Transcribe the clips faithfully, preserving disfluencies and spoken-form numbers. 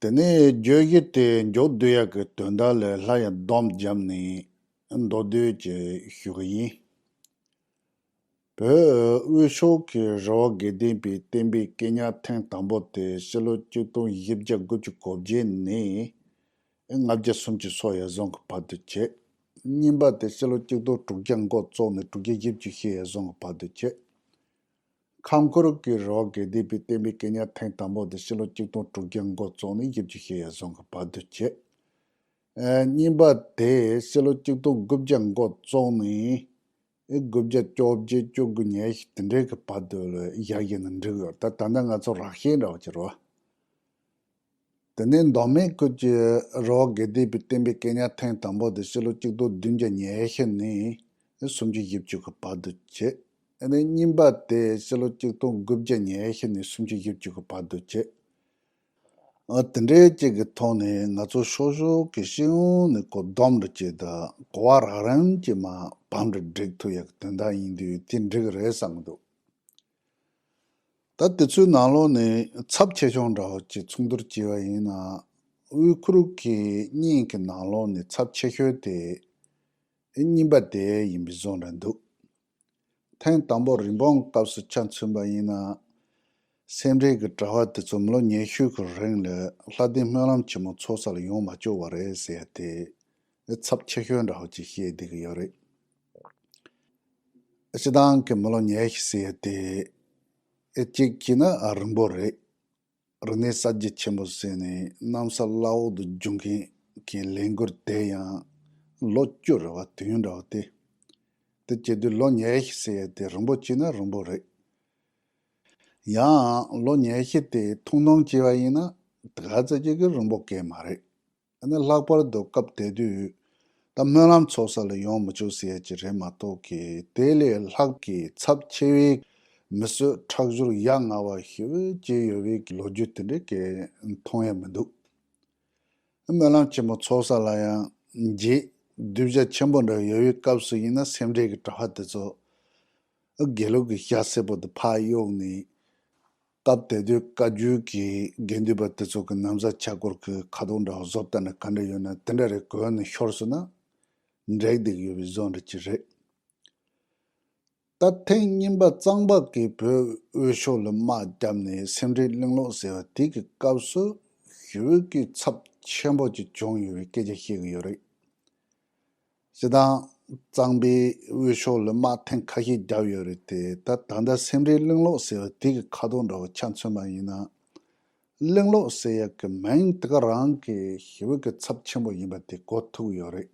དེ་ནས་བརྗོད་གཞི་དེ་མཇུག་བསྡུ་ཡག་གི་དོན་དག་ལ་སླར་ཡང་སྡོམ་བརྒྱབ་ནས་མདོར་བསྡུས་ཀྱིས་ཞུ་གི་ཡིན། བོད་དབུས་ཕྱོགས་ཀྱི་རི་བོ་དགེ་ལྡན་པའི་བསྟན་པའི་སྐད་ཉར་ཐེངས་དང་པོ་དེ་ཕྱི་ལོ་ཆིག་སྟོང་བཞི་བརྒྱ་དགུ་བཅུ་གོ་བརྒྱད་ནས་ལྔ་བརྒྱ་སུམ་ཅུ་སོ་ཡ་གསུམ་གྱི་བར་དུ་བྱས། གཉིས་པ་དེ་ཕྱི་ལོ་ཆིག་སྟོང་དྲུག་བརྒྱ་འགོ་བཙུགས་ནས་དྲུག་བརྒྱ་བཞི་བཅུ་ཞེ་ཡ་གསུམ་གྱི་བར་དུ་བྱས། ཁམས་ཁུལ་གྱི་རི་བོ་དགེ་ལྡན་པའི་བསྟན་པའི་སྐད་ཉར་ཐེངས་དང་པོ་དེ་ཕྱི་ལོ་ཆིག་སྟོང་དྲུག་བརྒྱ་འགོ་བཙུགས་ནས་བཞི་བཅུ་ཞེ་ཡ་གསུམ་གྱི་བར་དུ་བྱས། ཨ། གཉིས་པ་དེ་ཕྱི་ལོ་ཆིག་སྟོང་དགུ་བརྒྱ་འགོ་བཙུགས་ནས་དགུ་བརྒྱ་བཅོ་བརྒྱད་བཅུ་དགུ་ཉི་ཤུ་དེ་འདྲའི་གི་བར་དུ་ལ་བཞག་བཞག་ན་འགྲིག་ཡོད། ད་ད་ལྟ་ང་ཚོ་རགས་བཤད་འདྲ་བོ་ཅིག་རེད་བ། དེ་ནས་མདོ་སྨད་ཁུལ་གྱི་རི་བོ་དགེ་ལྡན་པའི་བསྟན་པའི་སྐད་ཉར་ཐེངས་དང་པོ་དེ་ཕྱི་ལོ་ཆིག་སྟོང་བདུན་བརྒྱ་ཉི་ཤུ་ནས་སུམ་ཅུ་བཞི་བཅུ་གི་བར་དུ་བྱས། ཨ་ནི་གཉིས་པ་དེ་ཕྱི་ལོ་ཆིག་སྟོང་དགུ་བརྒྱ་ཉི་ཤུ་ནས་སུམ་ཅུ་བཞི་བཅུ་གི་བར་དུ་བྱས། ཨ། དེ་འདྲའི་གཅིག་གི་ཐོག་ནས་ང་ཚོ་ཤོག་ཤོག་གི་སྤྱི་ཡོངས་ནས་གོ་སྡོམ་འདྲ་བྱས་དང་གོ་བ་རགས་རིམ་གྱིས་མར་བམ་འདྲ་སྒྲིག་ཐུབ་ཡག་གི་དོན་དག་ཡིན་དུས་དེ་འགྲིག་གི་རེད་བསམ་གྱི་འདུག་ད་དེ་ཚོའི་ནང་ལོགས་ནས་ཚབས་ཆེ་ཆུང་འདྲ་བོ་ཅིག་མཚུངས་བསྡུར་བྱས་པ་ཡིན་ན། དབུས་ཁུལ་གྱི་གཉིས་ཀྱི་ནང་ལོགས་ནས་ཚབས་ཆེ་ཤོས་དེ་གཉིས་པ་དེ་ཡིན་པའི་བཟོ་འདྲ་འདུག་ཐེངས་དང་པོ་རིན་སྤུངས་སྐབས་སུ་ཆ་མཚོན་པ་ཡིན་ན། སེ་འབྲས་ཀྱི་གྲྭ་པ་དེ་ཚོ་མི་ལོ་ཉི་ཤུ་གི་རིང་ལ་ལྷ་ལྡན་སྨོན་ལམ་ཆེན་མོ་ཚོགས་ས་ལ་ཡོང་མ་བཅུག་པ་རེད་ཟེར་ཡ་དེ་ཚབས་ཆེ་ཤོས་འདྲ་བོ་ཅིག་བཤད་བསྡད་ཀྱི་ཡོད་རེད། སྤྱི་བཏང་གི་མི་ལོ་ཉི་ཤུ་ཟེར་ཡ་དེ་གཅིག་བྱས་ན་རིང་པོ་རེད། རིག་གནས་གསར་བརྗེ་ཆེན་པོ་ཟེར་ནས་གནམ་ས་བླ་འོག་ཏུ་རྒྱུག་མཁན་གྱི་ལས་འགུལ་དེ་ཡང་ལོ་བཅུ་རེད་བ། དུས་ཡུན་འདྲ་བ་དེ། དེ་བྱེད་དུས་ལོ་ཉི་ཤུ་ཟེར་ཡ་དེ་རིང་པོ་བྱས་ན་རིང་པོ་རེད། ཡང་ལོ་ཉི་ཤུ་དེ་ཐུང་ཐུང་བྱས་པ་ཡིན་ན་དེ་ག་ཙམ་ཅིག་གི་རིང་པོ་གང་ཡང་མ་རེད། ཨ་ནི་ལྷག་པར་དུ་སྐབས་དེ་དུས་ད་སྨོན་ལམ་ཚོགས་ས་ལ་ཡོང་མི་ཆོག་ཟེར་ཡ་ཅིག་རེད་མ་གཏོགས་ཀྱི་དེ་ལས་ལྷག་གི་ཚབས་ཆེ་བའི་མི་གསོད་ཁྲག་སྦྱོར་ཡ་ང་བ་ཞེ་པོ་ཅིག་ཡོད་པའི་ལོ་རྒྱུས་དེ་འདྲ་གང་ཡང་མཐོང་ཡ་མི་འདུག་སྨོན་ལམ་ཆེན་མོ་ཚོགས་ས་ལ་ཡང་རྗེ་གདུལ་བྱ་ཆེན་པོ་འདྲ་ཡོད་པའི་སྐབས་སུ་ཡིན་ན་སེ་འབྲས་ཀྱི་གྲྭ་པ་དེ་ཚོ་དགེ་ལུགས་ཀྱི་ཞྭ་སེར་པོ་དེ་ཕར་གཡུགས་ནས། སྐབས་དེ་དུས་བཀའ་བརྒྱུད་ཀྱི་དགེ་འདུན་པ་དེ་ཚོ་གི་ན་བཟའ་ཆས་སྐོར་གྱི་ཁ་དོག་འདྲ་བ་བཟོ་ལྟ་ན་ག་འདྲ་ཡོད་ན་དེ་འདྲ་རེ་གོན་ནས་ཤོར་སོང་ན་འགྲིག་བསྡད་ཀྱི་ཡོད་པའི་བཟོ་འདྲ་ཅིག་རེད། ད་ཐེངས་གཉིས་པ་གཙང་པ་གི་བོད་དབུས་ཕྱོགས་ལ་དམག་བརྒྱབ་ནས་སེ་འབྲས་གླིང་ལོག་ཟེར་བ་དེ་གི་སྐབས་སུ་ཞེ་པོ་གི་ཚབས་ཆེན་པོ་ཅིག་བྱུང་ཡོད་པའི་སྐད་ཆ་བཤད་ཀྱི་ཡོད་རེད། སྤྱིར་བཏང་གཙང་པའི་དབུས་ཕྱོགས་ལ་དམག་ཐེངས་ཁ་ཤས་བརྒྱབ་ཡོད་རེད་དེ། ད་ད་ལྟ་སེ་འབྲས་གླིང་ལོག་ཟེར་བ་དེ་གི་ཁ་དོག་འདྲ་བོ་ཆ་མཚོན་པ་ཡིན་ན། གླིང་ལོག་ཟེར་ཡག་གི་མིང་དེ་ག་རང་གི་ཞེ་པོ་གི་ཚབས་ཆེན་པོ་ཡིན་པ་དེ་གོ་ཐུབ་ཡོད་རེད།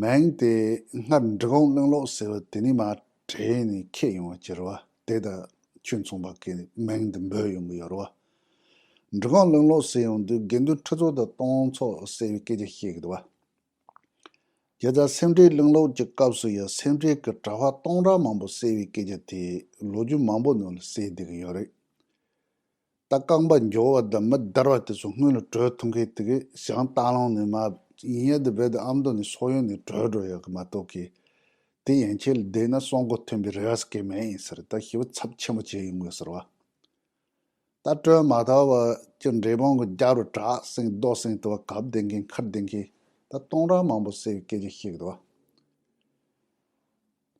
མིང་དེ་སྔར་འབྲི་གུང་གླིང་ལོག་ཟེར་བ་དེ་ནས་མར་བྲིས་ནས་ཁྱེར་ཡོང་བ་ཅིག་རེད་བ། དེ་དང་ཁྱོད་མཚུངས་པ་གི་མིང་དེ་འབོད་ཡོང་གི་ཡོད་རེད་བ། འབྲི་གུང་གླིང་ལོག་ཟེར་ཡོང་དུས་དགེ་འདུན་ཁྲི་ཚོ་དང་སྟོང་ཚོ་ཟེར་བའི་སྐད་ཆ་བཤད་ཀྱི་འདུག་བ། དེ་ལྟར་སེ་འབྲས་གླིང་ལོག་གི་སྐབས་སུ་ཡང་སེ་འབྲས་ཀྱི་གྲྭ་པ་སྟོང་ཕྲག་མང་པོ་བསད་པའི་སྐད་ཆ་དེ་ལོ་རྒྱུས་མང་པོ་ནང་ལ་གསལ་བསྡད་ཀྱི་ཡོད་རེད། ད་རྐང་པ་མགྱོགས་པ་དང་མི་བདར་བ་དེ་ཚོ་སྔོན་ལ་བྲོས་ཐུབ་མཁན་དེ་གས་ཞང་སྟག་ལུང་ནས་མར་ཡིན་ཡ་དེ་རྦད་དེ་ཨ་མདོ་ནས་སོག་ཡུལ་ནས་བྲོས་འགྲོ་ཡག་གི་མ་གཏོགས་ཀྱི། དེ་ཡན་ཆད་ལ་བསྡད་ན་སྲོག་མགོ་ཐོན་པའི་རེ་བ་ཟེར་མཁན་མེད་ཡིན་ཟེར། ད་ཞེ་པོ་ཚབས་ཆེན་པོ་བྱས་ཡོང་གི་ཟེར་བ། ད་སྤྲོད་མ་ཐག་པ་ཅི་འབྲས་སྤུངས་ཀྱི་རྒྱབ་རུ་བྲག་སེང་རྡོ་སེང་དུ་བ་གབ་བསྡད་མཁན་ཁར་བསྡད་མཁན་ད་སྟོང་ཕྲག་མང་པོ་བསད་པའི་སྐད་ཆ་བཤད་ཀྱི་འདུག་བ།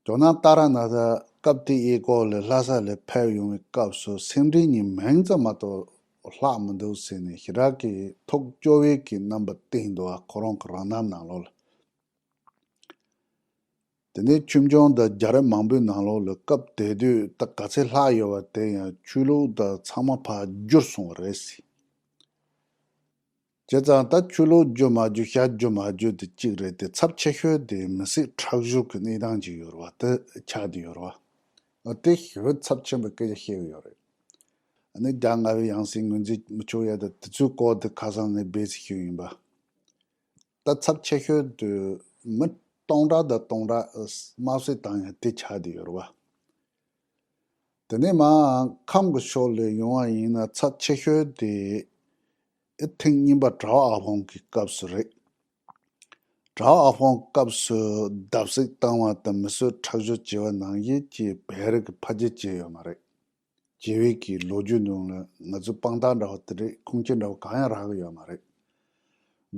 ཇོ་ནང་ཏཱ་ར་ནཱ་ཐ་སྐབས་དེ་གཡས་སྐོར་ལས་ལྷ་ས་ལས་ཕེབས་ཡོང་བའི་སྐབས་སུ་སེ་འབྲས་གཉིས་མིང་ཙམ་མ་གཏོགས་ལྷག་མི་འདུག་ཟེར་ནས་ཞེ་དྲག་གི་ཐུགས་སྐྱོ་བའི་གི་རྣམ་པ་བསྟན་འདུག་བ། ཁོ་རང་གི་རང་རྣམ་ནང་ལོགས་ལ། དེ་ནས་ཆོས་འབྱུང་དང་རྒྱལ་རབས་མང་པོའི་ནང་ལོགས་ལ་སྐབས་དེ་དུས་ད་ག་ཚད་ལྷག་ཡོད་པ་དེ་ཡང་ཆོས་ལུགས་དང་ཚང་མ་ཕར་བསྒྱུར་སོང་བ་རེད་ཟེར། བྱས་ཙང་ད་ཆོས་ལུགས་བསྒྱུར་མ་བསྒྱུར་ཞྭ་བསྒྱུར་མ་བསྒྱུར་དེ་གཅིག་རེད་དེ། ཚབས་ཆེ་ཤོས་དེ་མི་གསོད་ཁྲག་སྦྱོར་གྱི་གནས་སྟངས་ཅིག་ཡོད་རེད་བ། དེ་ཆགས་བསྡད་ཡོད་རེད་བ། ཨ། དེ་ཞེ་པོ་ཚབས་ཆེན་པོའི་སྐད་ཆ་བཤད་ཀྱི་ཡོད་རེད། ཨ་ནི་རྒྱལ་ལྔ་པའི་ཡང་སྲིད་ངོས་འཛིན་མི་ཆོག་ཡ་དང་དེ་ཚོའི་སྐོར་དེ་ཁ་སང་ངས་སྦས་ཚིག་ཞུས་ཡིན་པ། ད་ཚབས་ཆེ་ཤོས་དེ་མི་སྟོང་ཕྲག་དང་སྟོང་ཕྲག་དམར་གསོད་བཏང་ཡ་དེ་ཆགས་བསྡད་ཡོད་རེད་བ། དེ་ནས་མར་ཁམས་ཀྱི་ཕྱོགས་ལ་ཡོང་བ་ཡིན་ན་ཚབས་ཆེ་ཤོས་དེ་ཐེངས་གཉིས་པ་གྲྭ་པ་ཨ་ཕོང་གི་སྐབས་སུ་རེད། གྲྭ་པ་ཨ་ཕོང་སྐབས་སུ་བརྡབ་གསིག་བཏང་བ་དང་མི་གསོད་ཁྲག་སྦྱོར་བྱས་པ་ནང་བཞིན་གྱི་བོད་རིགས་ཀྱི་ཕ་རྒྱུད་བྱས་ཡོད་མ་རེད། བྱེད་པའི་གི་ལོ་རྒྱུས་ནང་ལ་ང་ཚོས་དཔང་རྟགས་འདྲ་བ་དེ་འདྲའི་ཁུངས་སྐྱེལ་འདྲ་བ་གང་ཡང་རག་གི་ཡོད་མ་རེད།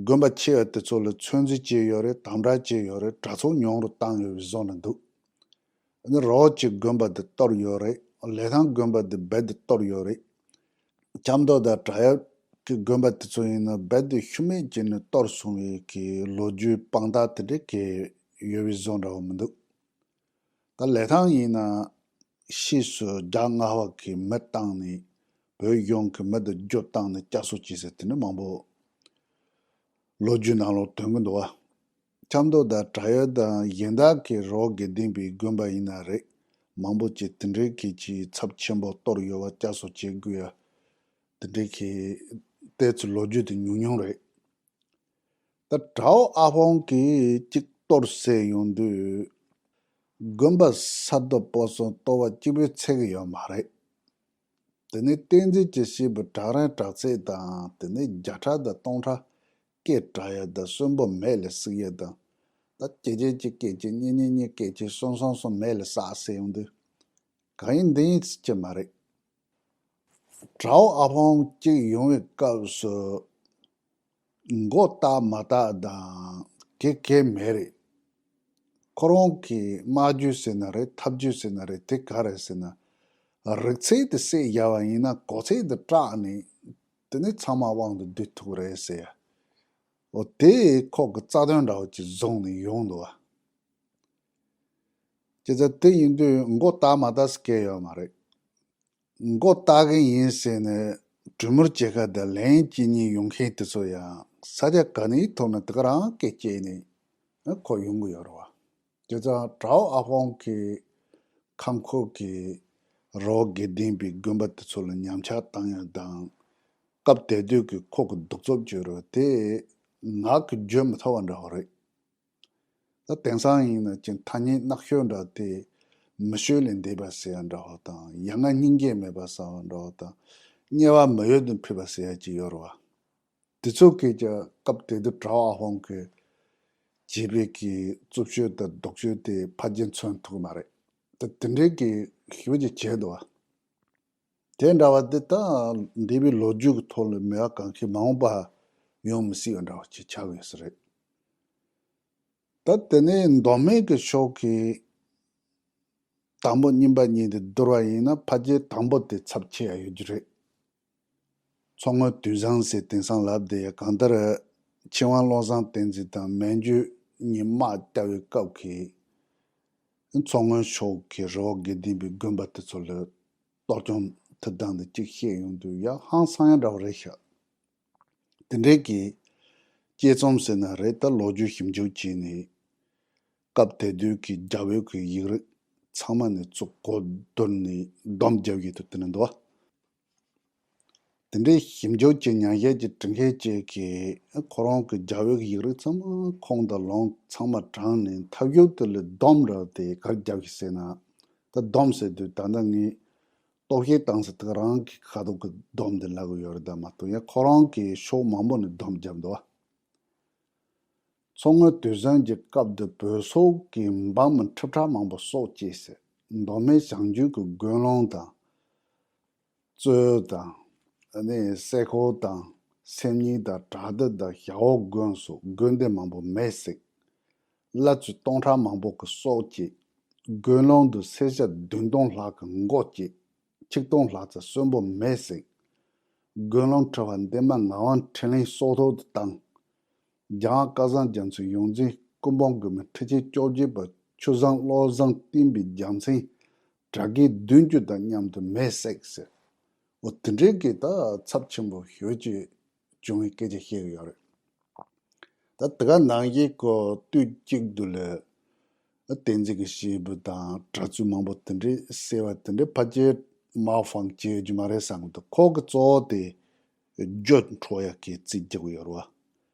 དགོན་པ་ཆེ་བ་དེ་ཚོ་ལ་ཚོད་འཛིན་བྱས་ཡོད་རེད། དམ་དྲག་བྱས་ཡོད་རེད། གྲྭ་ཚང་ཉུང་རུ་བཏང་ཡོད་པའི་བཟོ་འདྲ་འདུག་ཨ་ནི་རི་བོ་ཆེ་དགོན་པ་དེ་གཏོར་ཡོད་རེད། ལི་ཐང་དགོན་པ་དེ་རྦད་དེ་གཏོར་ཡོད་རེད། ཆབ་མདོ་དང་བྲག་གཡབ་ཀྱི་དགོན་པ་དེ་ཚོ་ཡིན་ན་རྦད་དེ་ཤུལ་མེད་བྱས་ནས་གཏོར་སོང་བའི་གི་ལོ་རྒྱུས་དཔང་རྟགས་དེ་འདྲ་གང་ཡང་ཡོད་པའི་བཟོ་འདྲ་བ་མི་འདུག་ད་ལི་ཐང་ཡིན་ན་ཕྱིས་སུ་རྒྱ་མངའ་དབང་གིས་མི་བཏང་ནས་བོད་གཞུང་གིས་མི་དེ་རྒྱུགས་བཏང་ནས་བསྐྱར་གསོ་བྱས་ཟེར་དེ་འདྲ་མང་པོ་ལོ་རྒྱུས་ནང་ལོགས་ཐོན་གྱི་འདུག་བ། ཆབ་མདོ་དང་བྲག་གཡབ་དང་གཞན་དག་གི་རི་བོ་དགེ་ལྡན་པའི་དགོན་པ་ཡིན་ན་རེད། མང་པོ་ཅིག་དེ་འདྲའི་གི་ཅིག་ཚབས་ཆེན་པོ་གཏོར་ཡོད་པ་བསྐྱར་གསོ་བྱེད་དགོས་ཡ་དེ་འདྲའི་གི་ཏོག་ཙམ་ལོ་རྒྱུས་དེ་ཉུང་ཉུང་རེད། ད་གྲྭ་བ་ཨ་ཕོང་གིས་གཅིག་གཏོར་ཟེར་ཡོང་དུས་དགོན་པ་ས་རྡོ་སྤོ་སོང་གཏོར་བ་གཅིག་པུས་ཚད་ཀྱི་ཡོད་མ་རེད། དེ་ནས་བསྟན་འཛིན་གྱིས་བཤད་པའི་བྲག་རིང་བྲག་རྩེ་དང་དེ་ནས་བརྒྱ་ཕྲག་དང་སྟོང་ཕྲག་སྐད་གྲགས་ཡ་དང་གསོན་པོ་མེ་ལ་བསྲེགས་ཡ་དང་། ད་ཀྱེ་ཀྱེ་ཀྱེ་ཀྱེ་ཀྱེ་གཉེ་གཉེ་གཉེ་ཀྱེ་ཀྱེ་སོང་སོང་སོང་མེ་ལ་བསྲེགས་ཟེར་ཡོང་དུས་གང་ཡིན་འདི་ཡིན་ཟེར་གྱི་མ་རེད། གྲྭ་བ་ཨ་ཕོང་གཅིག་ཡོང་བའི་སྐབས་སུ་མགོ་བཏགས་མ་བཏགས་དང་གེ་གེ་མེད་རེད། ཁོ་རང་གི་སྨྲ་བརྗོད་ཟེར་ན་རེད། ཐབས་བརྗོད་ཟེར་ན་རེད། དེ་ག་རེད་ཟེར་ན། རིག་ཚད་དེ་བསྲེས་བཞག་པ་ཡིན་ན་གོ་ཚད་དེ་དྲག་ནས་དེ་ནས་ཚང་མ་དབང་དུ་བསྡུ་ཐུབ་རེད་ཟེར་ཡ། འོ་དེ་ཁོ་གི་རྩ་དོན་འདྲ་བོ་ཅིག་བཟུང་ནས་ཡོང་འདུག་བ། ཅི་ཙམ་དེ་ཡིན་དུས་མགོ་བཏགས་མ་བཏགས་སུ་སྐད་ཡོད་མ་རེད། མགོ་བཏགས་ཀྱི་ཡིན་ཟེར་ནས་གྲོས་མོལ་བྱེད་ཁ་དང་ལན་གཅིག་གཉིས་ཡོང་མཁན་དེ་ཚོ་ཡང་ས་ཆ་ག་ནས་ཐོན་ན་དེ་ག་རང་སྐད་སྐྱེས་ནས་ཁོ་ཡོང་གི་ཡོད་རེད་བ། དེ་ཙང་གྲྭ་བ་ཨ་ཕོང་གི་ཁམས་ཁུལ་གྱི་རི་བོ་དགེ་ལྡན་པའི་དགོན་པ་དེ་ཚོ་ལ་ཉམས་ཆག་བཏང་ཡ་དང་། སྐབས་དེ་དུས་ཀྱི་ཁོ་གི་གདུག་རྩུབ་བརྗོད་རོགས་དེ་ངག་གིས་བརྗོད་མི་ཐུབ་པ་འདྲ་བོ་རེད། ད་དེང་སང་ཡིན་ན་ཅིག་ཐ་སྙད་ནག་ཤོས་འདྲ་དེ་མི་ཤོད་ལས་འདས་པ་ཟེར་ཡ་འདྲ་བོ་དང་ཡ་ང་སྙིང་རྗེ་མེད་པ་ཟེར་བ་འདྲ་བོ་དང་དམྱལ་བ་མི་ཡུལ་དུ་ཕེབས་པ་ཟེར་ཡ་ཅིག་ཡོད་རེད་བ། དེ་ཚོ་གིས་ཀྱང་སྐབས་དེ་དུས་གྲྭ་བ་ཨ་ཕོང་གི་བྱས་པའི་གི་རྩུབ་ཤོས་དང་སྡུག་ཤོས་དེ་ཕལ་ཆེར་མཚོན་ཐུབ་ཀྱི་མ་རེད། ད་དེ་འདྲའི་གི་ཞེ་པོ་ཅིག་བྱས་འདུག་བ། དེ་འདྲ་བ་འདི་ད་འདས་པའི་ལོ་རྒྱུས་ཀྱི་ཐོག་ལ་མེད་པ་གང་ཤེས་མ་འོངས་པ་ཡོང་མི་སྲིད་པ་འདྲ་བ་ཅིག་ཆགས་ཡོད་ས་རེད། ད་དེ་ནས་མདོ་སྨད་ཀྱི་ཕྱོགས་ཀྱི་དང་པོ་གཉིས་པ་གཉིས་དེ་བསྡུར་བ་ཡིན་ན་ཕལ་ཆེར་དང་པོ་དེ་ཚབས་ཆེ་ཡ་ཡོད་རྒྱུ་རེད། མཚོ་སྔོན་དུས་བཟང་ཟེར་དེང་སང་ལབ་བསྡད་ཡ་གང་ལྟར་ཆོས་དབང་བློ་བཟང་བསྟན་འཛིན་དང་མན་ཇུ་གཉིས་དམག་བརྒྱབ་པའི་སྐབས་ཀྱི་མཚོ་སྔོན་ཕྱོགས་ཀྱི་རི་བོ་དགེ་ལྡན་པའི་དགོན་པ་དེ་ཚོ་ལ་གཏོར་སྐྱོན་དེ་དང་དེ་གཅིག་བཤད་ཡོང་དུས་ཡ་ཧང་སང་ཡ་འདྲ་བོ་རེད་ཤག་དེ་འདྲའི་གི་དཔྱད་རྩོམ་ཟེར་ན་རེད། ད་ལོ་རྒྱུས་ཞིབ་འཇུག་བྱས་ནས་སྐབས་དེ་དུས་ཀྱི་རྒྱ་བོད་ཀྱི་ཡིག་རིགས་ཚང་མ་ནས་ཚུར་གོ་བསྡུར་ནས་སྡོམ་རྒྱབ་ཡོད་དུ་དེ་ནས་འདུག་བ། དེ་འདྲའི་ཞིབ་འཇུག་གི་ཉམས་ཞིབ་ཀྱི་གྲུབ་འབྲས་བཅས་ཀྱིས་ཁོ་རང་གི་རྒྱ་བོད་ཀྱི་ཡིག་རིགས་ཚང་མ་ཁུངས་དང་ལུང་ཚང་མ་དྲངས་ནས་ཐབས་ཞུགས་དེ་ལ་སྡོམ་ར་དེ་གར་རྒྱབ་ཀྱི་ཟེར་ན། ད་སྡོམ་ཟེར་དུས་ད་ལྟ་ངས་རྟོག་ཞིབ་བཏང་ས་དེ་རང་གི་ཁ་ཐུག་གི་སྡོམ་དེ་ལབ་ཀྱི་ཡོད་རེད། ད་མ་གཏོགས་ཡང་ཁོ་རང་གིས་ཕྱོགས་མང་པོ་ནས་སྡོམ་བརྒྱབ་འདུག་བ། མཚོ་སྔོན་དུས་བཟང་གི་སྐབས་དུ་བོད་སོག་གི་འབངས་མི་ཁྲི་ཕྲག་མང་པོ་སྲོག་བཅད་ཟེར། མདོ་སྨད་བྱང་རྒྱུད་ཀྱི་དགོན་ལུང་དང་། རྩོད་དང་། ཨ་ནི་སེ་ཁོ་དང་སེམས་ཉིད་དང་བྲག་སྡེ་དང་ཞྭ་འོག་དགོན་སོགས་དགོན་སྡེ་མང་པོ་མེ་བསྲེགས། བླ་ཚོ་སྟོང་ཕྲག་མང་པོ་གི་སྲོག་བཅད། དགོན་ལུང་དུ་སེར་སྐྱ་བདུན་སྟོང་ལྷག་གི་མགོ་བཅད། ཆིག་སྟོང་ལྷག་ཙམ་གསོན་པོ་མེ་བསྲེགས། དགོན་ལུང་ཁྲི་པ་འདན་མ་ངག་དབང་འཕྲིན་ལས་སྲོག་ཐོག་ཏུ་བཏང་། རྒྱལ་བ་སྐལ་བཟང་རྒྱ་མཚོའི་ཡོངས་འཛིན་ཀུན་སྤངས་མགོན་པོ་ཁྲི་ཆེན་བཅོ་བརྒྱད་པ་ཆུ་བཟང་བློ་བཟང་བསྟན་པའི་རྒྱལ་མཚན་གྲྭ་རྒན་བདུན་ཅུ་དང་མཉམ་དུ་མེ་བསྲེགས་ཟེར། འོ་དེ་འདྲའི་གི་ད་ཚབས་ཆེན་པོ་ཞེ་པོ་ཅིག་བྱུང་བའི་སྐད་ཆ་བཤད་ཀྱི་ཡོད་རེད། ད་དེ་ག་ནང་བཞིན་ཁོ་དུས་གཅིག་ཏུ་ལ་བསྟན་འཛིན་གྱི་སྐྱེས་བུ་དང་གྲྭ་བཙུན་མང་པོ་དེ་འདྲའི་བསད་པ་དེ་འདྲའི་ཕལ་ཆེར་མ་ཧྥང་བྱེད་རྒྱུ་མ་རེད་བསམ་གི་འདུག་ཁོ་གི་གཙོ་བོ་དེ་རྒྱུ་འཕྲོག་ཡག་གི་རྩིས་རྒྱག་གི་ཡོད་རེད་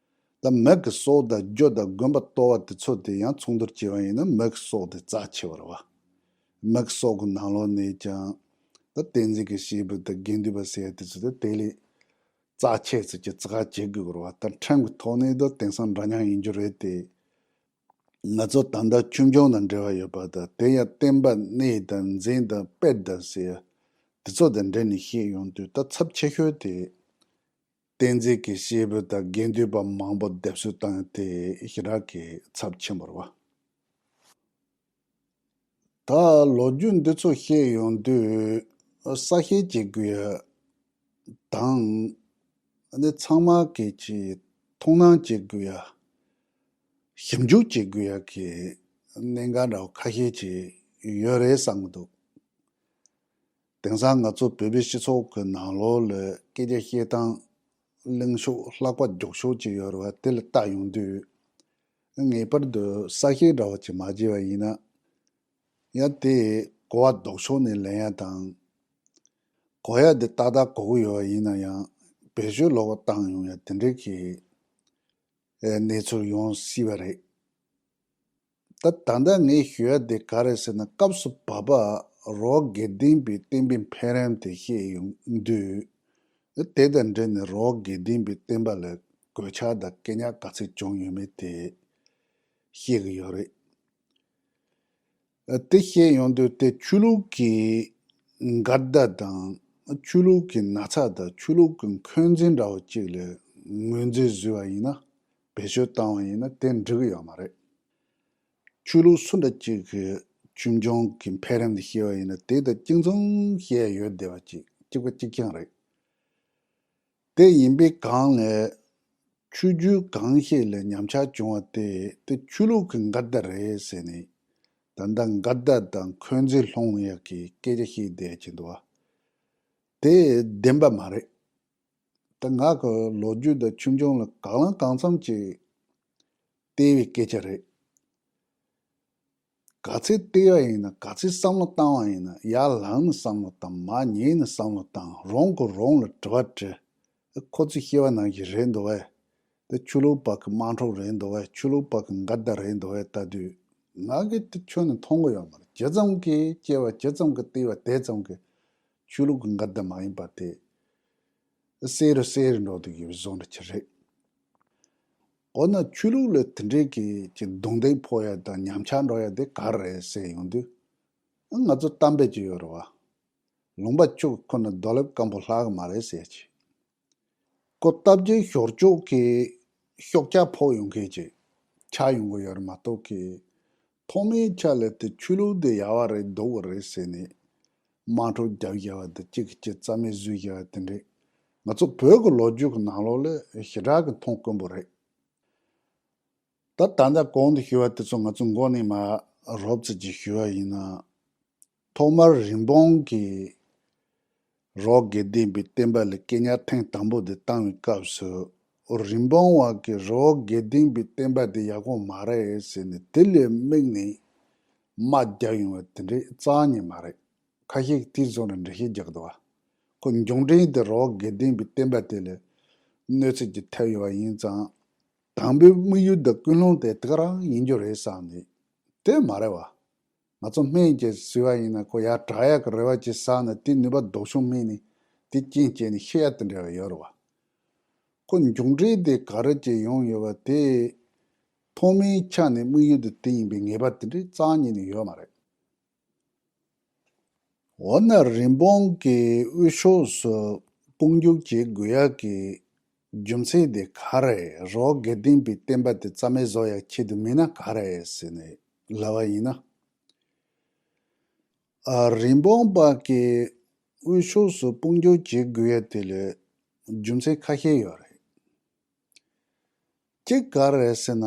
བ། ད་མི་གི་སྲོག་དང་རྒྱུ་དང་དགོན་པ་གཏོར་བ་དེ་ཚོ་དེ་ཡང་མཚུངས་བསྡུར་བྱས་པ་ཡིན་ན་མི་གི་སྲོག་དེ་རྩ་ཆེ་བ་རེད་བ། མི་གི་སྲོག་གི་ནང་ལོགས་ནས་ཀྱང་ད་བསྟན་འཛིན་གྱི་སྐྱེས་བུ་དང་དགེ་འདུན་པ་ཟེར་ཡ་དེ་ཚོ་དེ་དེ་ལས་རྩ་ཆེ་ཚུལ་གྱི་རྩ་ཁ་བྱེད་དགོས་ཀྱི་རེད་བ། ད་ཁྲིམས་ཀྱི་ཐོག་ནས་ད་དེང་སང་འདྲ་མཉམ་ཡིན་རྒྱུ་རེད་དེ། ང་ཚོ་ད་ལྟ་ཆོས་འབྱུང་དང་འབྲེལ་བ་ཡོད་པ་དང་དེ་ཡང་བསྟན་པ་གནས་དང་འཛིན་དང་སྤེལ་དང་ཟེར་ དེ་ཚོ་དང་འབྲེལ་ནས་བཤད་ཡོང་དུས། ད་ཚབས་ཆེ་ཤོས་དེ་བསྟན་འཛིན་གྱི་སྐྱེས་བུ་དང་དགེ་འདུན་པ་མང་པོ་སྡེབ་གསོད་བཏང་ཡ་དེ་ཞེ་དྲག་གི་ཚབས་ཆེན་པོ་རེད་བ། ད་ལོ་རྒྱུས་འདི་ཚོ་བཤད་ཡོང་དུས། ས་བཤད་བྱེད་དགོས་ཡ་དང་། ཨ་ནི་ཚང་མ་གིས་ཀྱི་མཐོང་སྣང་བྱེད་དགོས་ཡ། ཞིབ་འཇུག་བྱེད་དགོས་ཡ་གི་གནད་འགག་འདྲ་བོ་ཁ་ཤས་ཅིག་ཡོད་རེད་བསམ་གྱི་འདུག་དེང་སང་ང་ཚོ་བོད་པའི་སྤྱི་ཚོགས་ཀྱི་ནང་ལོགས་ལ་སྐད་ཆ་བཤད་སྟངས་གླེང་ཕྱོགས་ལྷག་པ་མགྱོགས་ཤོས་ཅིག་ཡོད་རེད་བ། དེ་ལ་བལྟ་ཡོང་དུས། ངེས་པར་དུ་ས་བཤད་འདྲ་བོ་ཅིག་མ་བརྗེས་པ་ཡིན་ན། ཡང་དེ་གོ་བ་ལྡོག་ཕྱོགས་ནས་ལེན་ཡ་དང་། གོ་ཡ་དེ་ཏག་ཏག་གོ་གི་ཡོད་པ་ཡིན་ན་ཡང་། བེད་སྤྱོད་ལོག་པ་བཏང་ཡོང་ཡ་དེ་འདྲའི་གི་གནས་ཚུལ་ཡོང་སྲིད་པ་རེད། ད་ད་ལྟ་ངས་ཞུ་ཡ་དེ་ག་རེ་ཟེར་ན། སྐབས་སུ་བབ་པ་རི་བོ་དགེ་ལྡན་པའི་བསྟན་པའི་འཕེལ་རིམ་དེ་བཤད་ཡོང་དུས། དེ་དང་འབྲེལ་ནས་རི་བོ་དགེ་ལྡན་པའི་བསྟན་པ་ལ་གོད་ཆག་དང་སྐད་ཉག་ག་ཚོད་བྱུང་ཡོད་མེད་དེ་བཤད་གི་ཡོད་རེད། དེ་བཤད་ཡོང་དུས། དེ་ཆོས་ལུགས་ཀྱི་འགལ་ཟླ་དང་། ཆོས་ལུགས་ཀྱི་ན་ཚ་དང་། ཆོས་ལུགས་ཀྱི་འཁོན་འཛིན་འདྲ་བོ་ཅིག་ལ་ངོས་འཛིན་བཟོས་པ་ཡིན་ན། བེད་སྤྱོད་བཏང་བ་ཡིན་ན་དེ་འགྲིག་གི་ཡོད་མ་རེད། ཆོས་ལུགས་སུ་འདྲ་ཅིག་གི་ཆོས་འབྱུང་གི་འཕེལ་རིམ་དེ་བཤད་པ་ཡིན་ན། དེ་དང་གཅིག་མཚུངས་བཤད་ཡ་ཡོད་བསྡད་པ་ཅིག་གཅིག་པ་གཅིག་རྐྱང་རེད། དེ་ཡིན་པའི་སྒང་ལ། ཆོས་བརྒྱུད་གང་ཞིག་ལ་ཉམས་ཆག་བྱུང་བ་དེ་དེ་ཆོས་ལུགས་ཀྱི་འགལ་ཟླ་རེད་ཟེར་ནས། ད་ལྟ་འགལ་ཟླ་དང་འཁོན་འཛིན་སློང་ཡག་གི་སྐད་ཆ་བཤད་བསྡད་ཀྱི་འདུག་བ། དེ་བདེན་པ་མ་རེད། ད་ང་གི་ལོ་རྒྱུས་དང་ཆོས་འབྱུང་ལ་གང་ལ་གང་འཚམ་ཅིག་བལྟས་པའི་སྐད་ཆ་རེད། ག་ཚོད་བལྟས་པ་ཡིན་ན། ག་ཚོད་བསམ་བློ་བཏང་བ་ཡིན་ན། ཡར་ལངས་ནས་བསམ་བློ་བཏང་། མར་ཉལ་ནས་བསམ་བློ་བཏང་། རང་གིས་རང་ལ་དྲི་བ་དྲིས། ཁོ་ཚོས་བཤད་པ་ནང་བཞིན་རེད་འདུག་བས། དེ་ཆོས་ལུགས་པ་གི་དམག་འཁྲུག་རེད་འདུག་བས། ཆོས་ལུགས་པ་གི་འགལ་ཟླ་རེད་འདུག་བས། ལྟ་དུས་ང་གིས་དེ་ཁྱོན་ནས་མཐོང་གི་ཡོད་མ་རེད། ཇི་ཙམ་གྱིས་བཤད་པ། ཇི་ཙམ་གྱིས་བལྟས་པ། དེ་ཙམ་གྱིས་ཆོས་ལུགས་ཀྱི་འགལ་ཟླ་མ་ཡིན་པ་དེ་གསལ་རུ་གསལ་རུ་འགྲོ་བསྡད་ཡོད་པའི་བཟོ་འདྲ་ཅིག་རེད། འོ་ན་ཆོས་ལུགས་ལ་དེ་འདྲའི་གི་ཅིག་རྡུང་རྡེག་ཕོག་ཡ་དང་ཉམས་ཆག་འགྲོ་ཡ་དེ་ག་རེ་རེད་ཟེར་ཡོང་དུས། ང་ཚོ་གཏམ་དཔེ་ཅིག་ཡོད་རེད་བ། ལུང་པ་ཕྱུག་ཁོ་ན་རྡོ་ལེབ་སྐམ་པོ་ལྷག་གི་མ་རེད་ཟེར་ཅིག་ཁོ་སྟབས་ཀྱིས་ཞོར་ཕྱོགས་ཀྱི་ཤོག་ཆག་ཕོག་ཡོང་མཁན་ཅིག་ཆགས་ཡོང་གི་ཡོད་རེད་མ་གཏོགས་ཀྱི། ཐོག་མའི་ཆ་ལ་དེ་ཆོས་ལུགས་དེ་ཡག་པ་རེད་སྡུག་པ་རེད་ཟེར་ནས་དམག་འཁྲུག་རྒྱབ་བཞག་པ་དང་། གཅིག་གིས་གཅིག་རྩ་མེད་བཟོས་བཞག་པ་དེ་འདྲས། ང་ཚོ་བོད་ཀྱི་ལོ་རྒྱུས་ཀྱི་ནང་ལོགས་ལ་ཞེ་དྲག་གི་མཐོང་དཀོན་པོ་རེད། ད་ད་ལྟ་གོང་དུ་ཞུས་པ་དེ་ཚོ་ང་ཚོ་མགོ་ནས་མར་རོབ་ཙམ་ཅིག་ཞུས་པ་ཡིན་ན། ཐོག་མར་རིན་སྤུངས་ཀྱིས་རི་བོ་དགེ་ལྡན་པའི་བསྟན་པ་ལ་སྐད་ཉར་ཐེངས་དང་པོ་དེ་བཏང་བའི་སྐབས་སུ། རིན་སྤུངས་པ་གིས་རི་བོ་དགེ་ལྡན་པའི་བསྟན་པ་དེ་ཡག་པོ་མ་རེད་ཟེར་ནས་དེ་ལ་དམིགས་ནས་དམག་རྒྱག་ཡོང་བ་དེ་འདྲས་རྩ་བ་ཉིད་མ་རེད། ཁ་ཤས་ཀྱིས་དེ་བཟོ་འདྲ་འགྲེལ་བཤད་རྒྱག་གི་འདུག་བ། ཁོ་འབྱུང་འཕྲིན་དེ་རི་བོ་དགེ་ལྡན་པའི་བསྟན་པ་དེ་ལ་གནོད་འཚེ་ཅིག་ཐེབས་ཡོད་པ་ཡིན་ཙང་། དམ་པའི་དམིགས་ཡུལ་དང་ཀུན་སློང་དེ་དེ་ག་རང་ཡིན་རྒྱུ་རེད་བསམ་ནས། དེ་མ་རེད་བ། ང་ཚོ་སྨན་གྱིས་ཟོས་པ་ཡིན་ན་ཁོ་ཡར་དྲག་ཡག་གི་རེ་བ་ཅིག་ཟ་ན་དེ་ནུས་པ་ལྡོག་ཤོས་སྨན་ནི་དེ་རྐྱེན་བྱས་ནས་ཤི་ཡ་དེ་འདྲ་བ་ཡོད་རེད་བ། ཁོ་འབྱུང་འཕྲིན་དེ་ག་རེ་བྱས་ཡོང་ཡོད་པ་དེ། ཐོག་མའི་ཆ་ནས་དམིགས་ཡུལ་དེ་དེ་ཡིན་པའི་ངེས་པ་དེ་འདྲའི་རྩ་བ་ཉིད་ནས་ཡོད་མ་རེད། འོ་ན་རིན་སྤུངས་ཀྱིས་དབུས་ཕྱོགས་སུ་དཔུང་འཇུག་བྱེད་དགོས་ཡག་གི་རྒྱུ་མཚན་དེ་ག་རེ། རི་བོ་དགེ་ལྡན་པའི་བསྟན་པ་དེ་རྩ་མེད་བཟོ་ཡག་ཆེད་དུ་མིན་ན་ག་རེ་ཟེར་ནས་ལབ་པ་ཡིན་ན། ཨ། རིན་སྤུངས་པ་གིས་དབུས་ཕྱོགས་སུ་དཔུང་འཇུག་བྱེད་དགོས་ཡ་དེ་ལ་རྒྱུ་མཚན་ཁ་ཤས་ཡོད་རེད། གཅིག་ག་རེ་རེད་ཟེར་ན།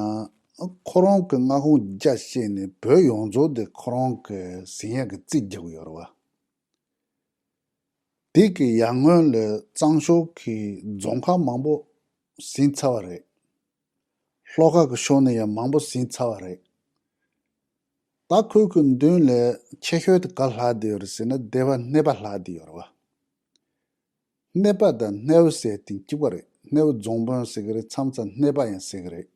ཁོ་རང་གི་མངའ་ཁོངས་རྒྱ་བཤད་ནས་བོད་ཡོངས་རྫོགས་དེ་ཁོ་རང་གིས་ཟིན་ཡག་གི་རྩིས་རྒྱག་གི་ཡོད་རེད་བ། དེ་གི་ཡར་སྔོན་ལ་གཙང་ཕྱོགས་ཀྱི་རྫོང་ཁག་མང་པོ་ཟིན་ཚར་བ་རེད། ལྷོ་ཁ་གི་ཕྱོགས་ནས་ཡང་མང་པོ་ཟིན་ཚར་བ་རེད། ད་ཁོས་ཁོའི་མདུན་ལ་ཆེ་ཤོས་དེ་ག་ལྷག་བསྡད་ཡོད་རེད་ཟེར་ན། སྡེ་པ་སྣེ་པ་ལྷག་བསྡད་ཡོད་རེད་བ། སྣེ་པ་དང་སྣེའུ་ཟེར་དེ་གཅིག་པ་རེད། སྣེའུ་རྫོང་དཔོན་ཟེར་གི་རེད། མཚམས་མཚམས་སྣེ་པ་ཡང་ཟེར་གི་རེད།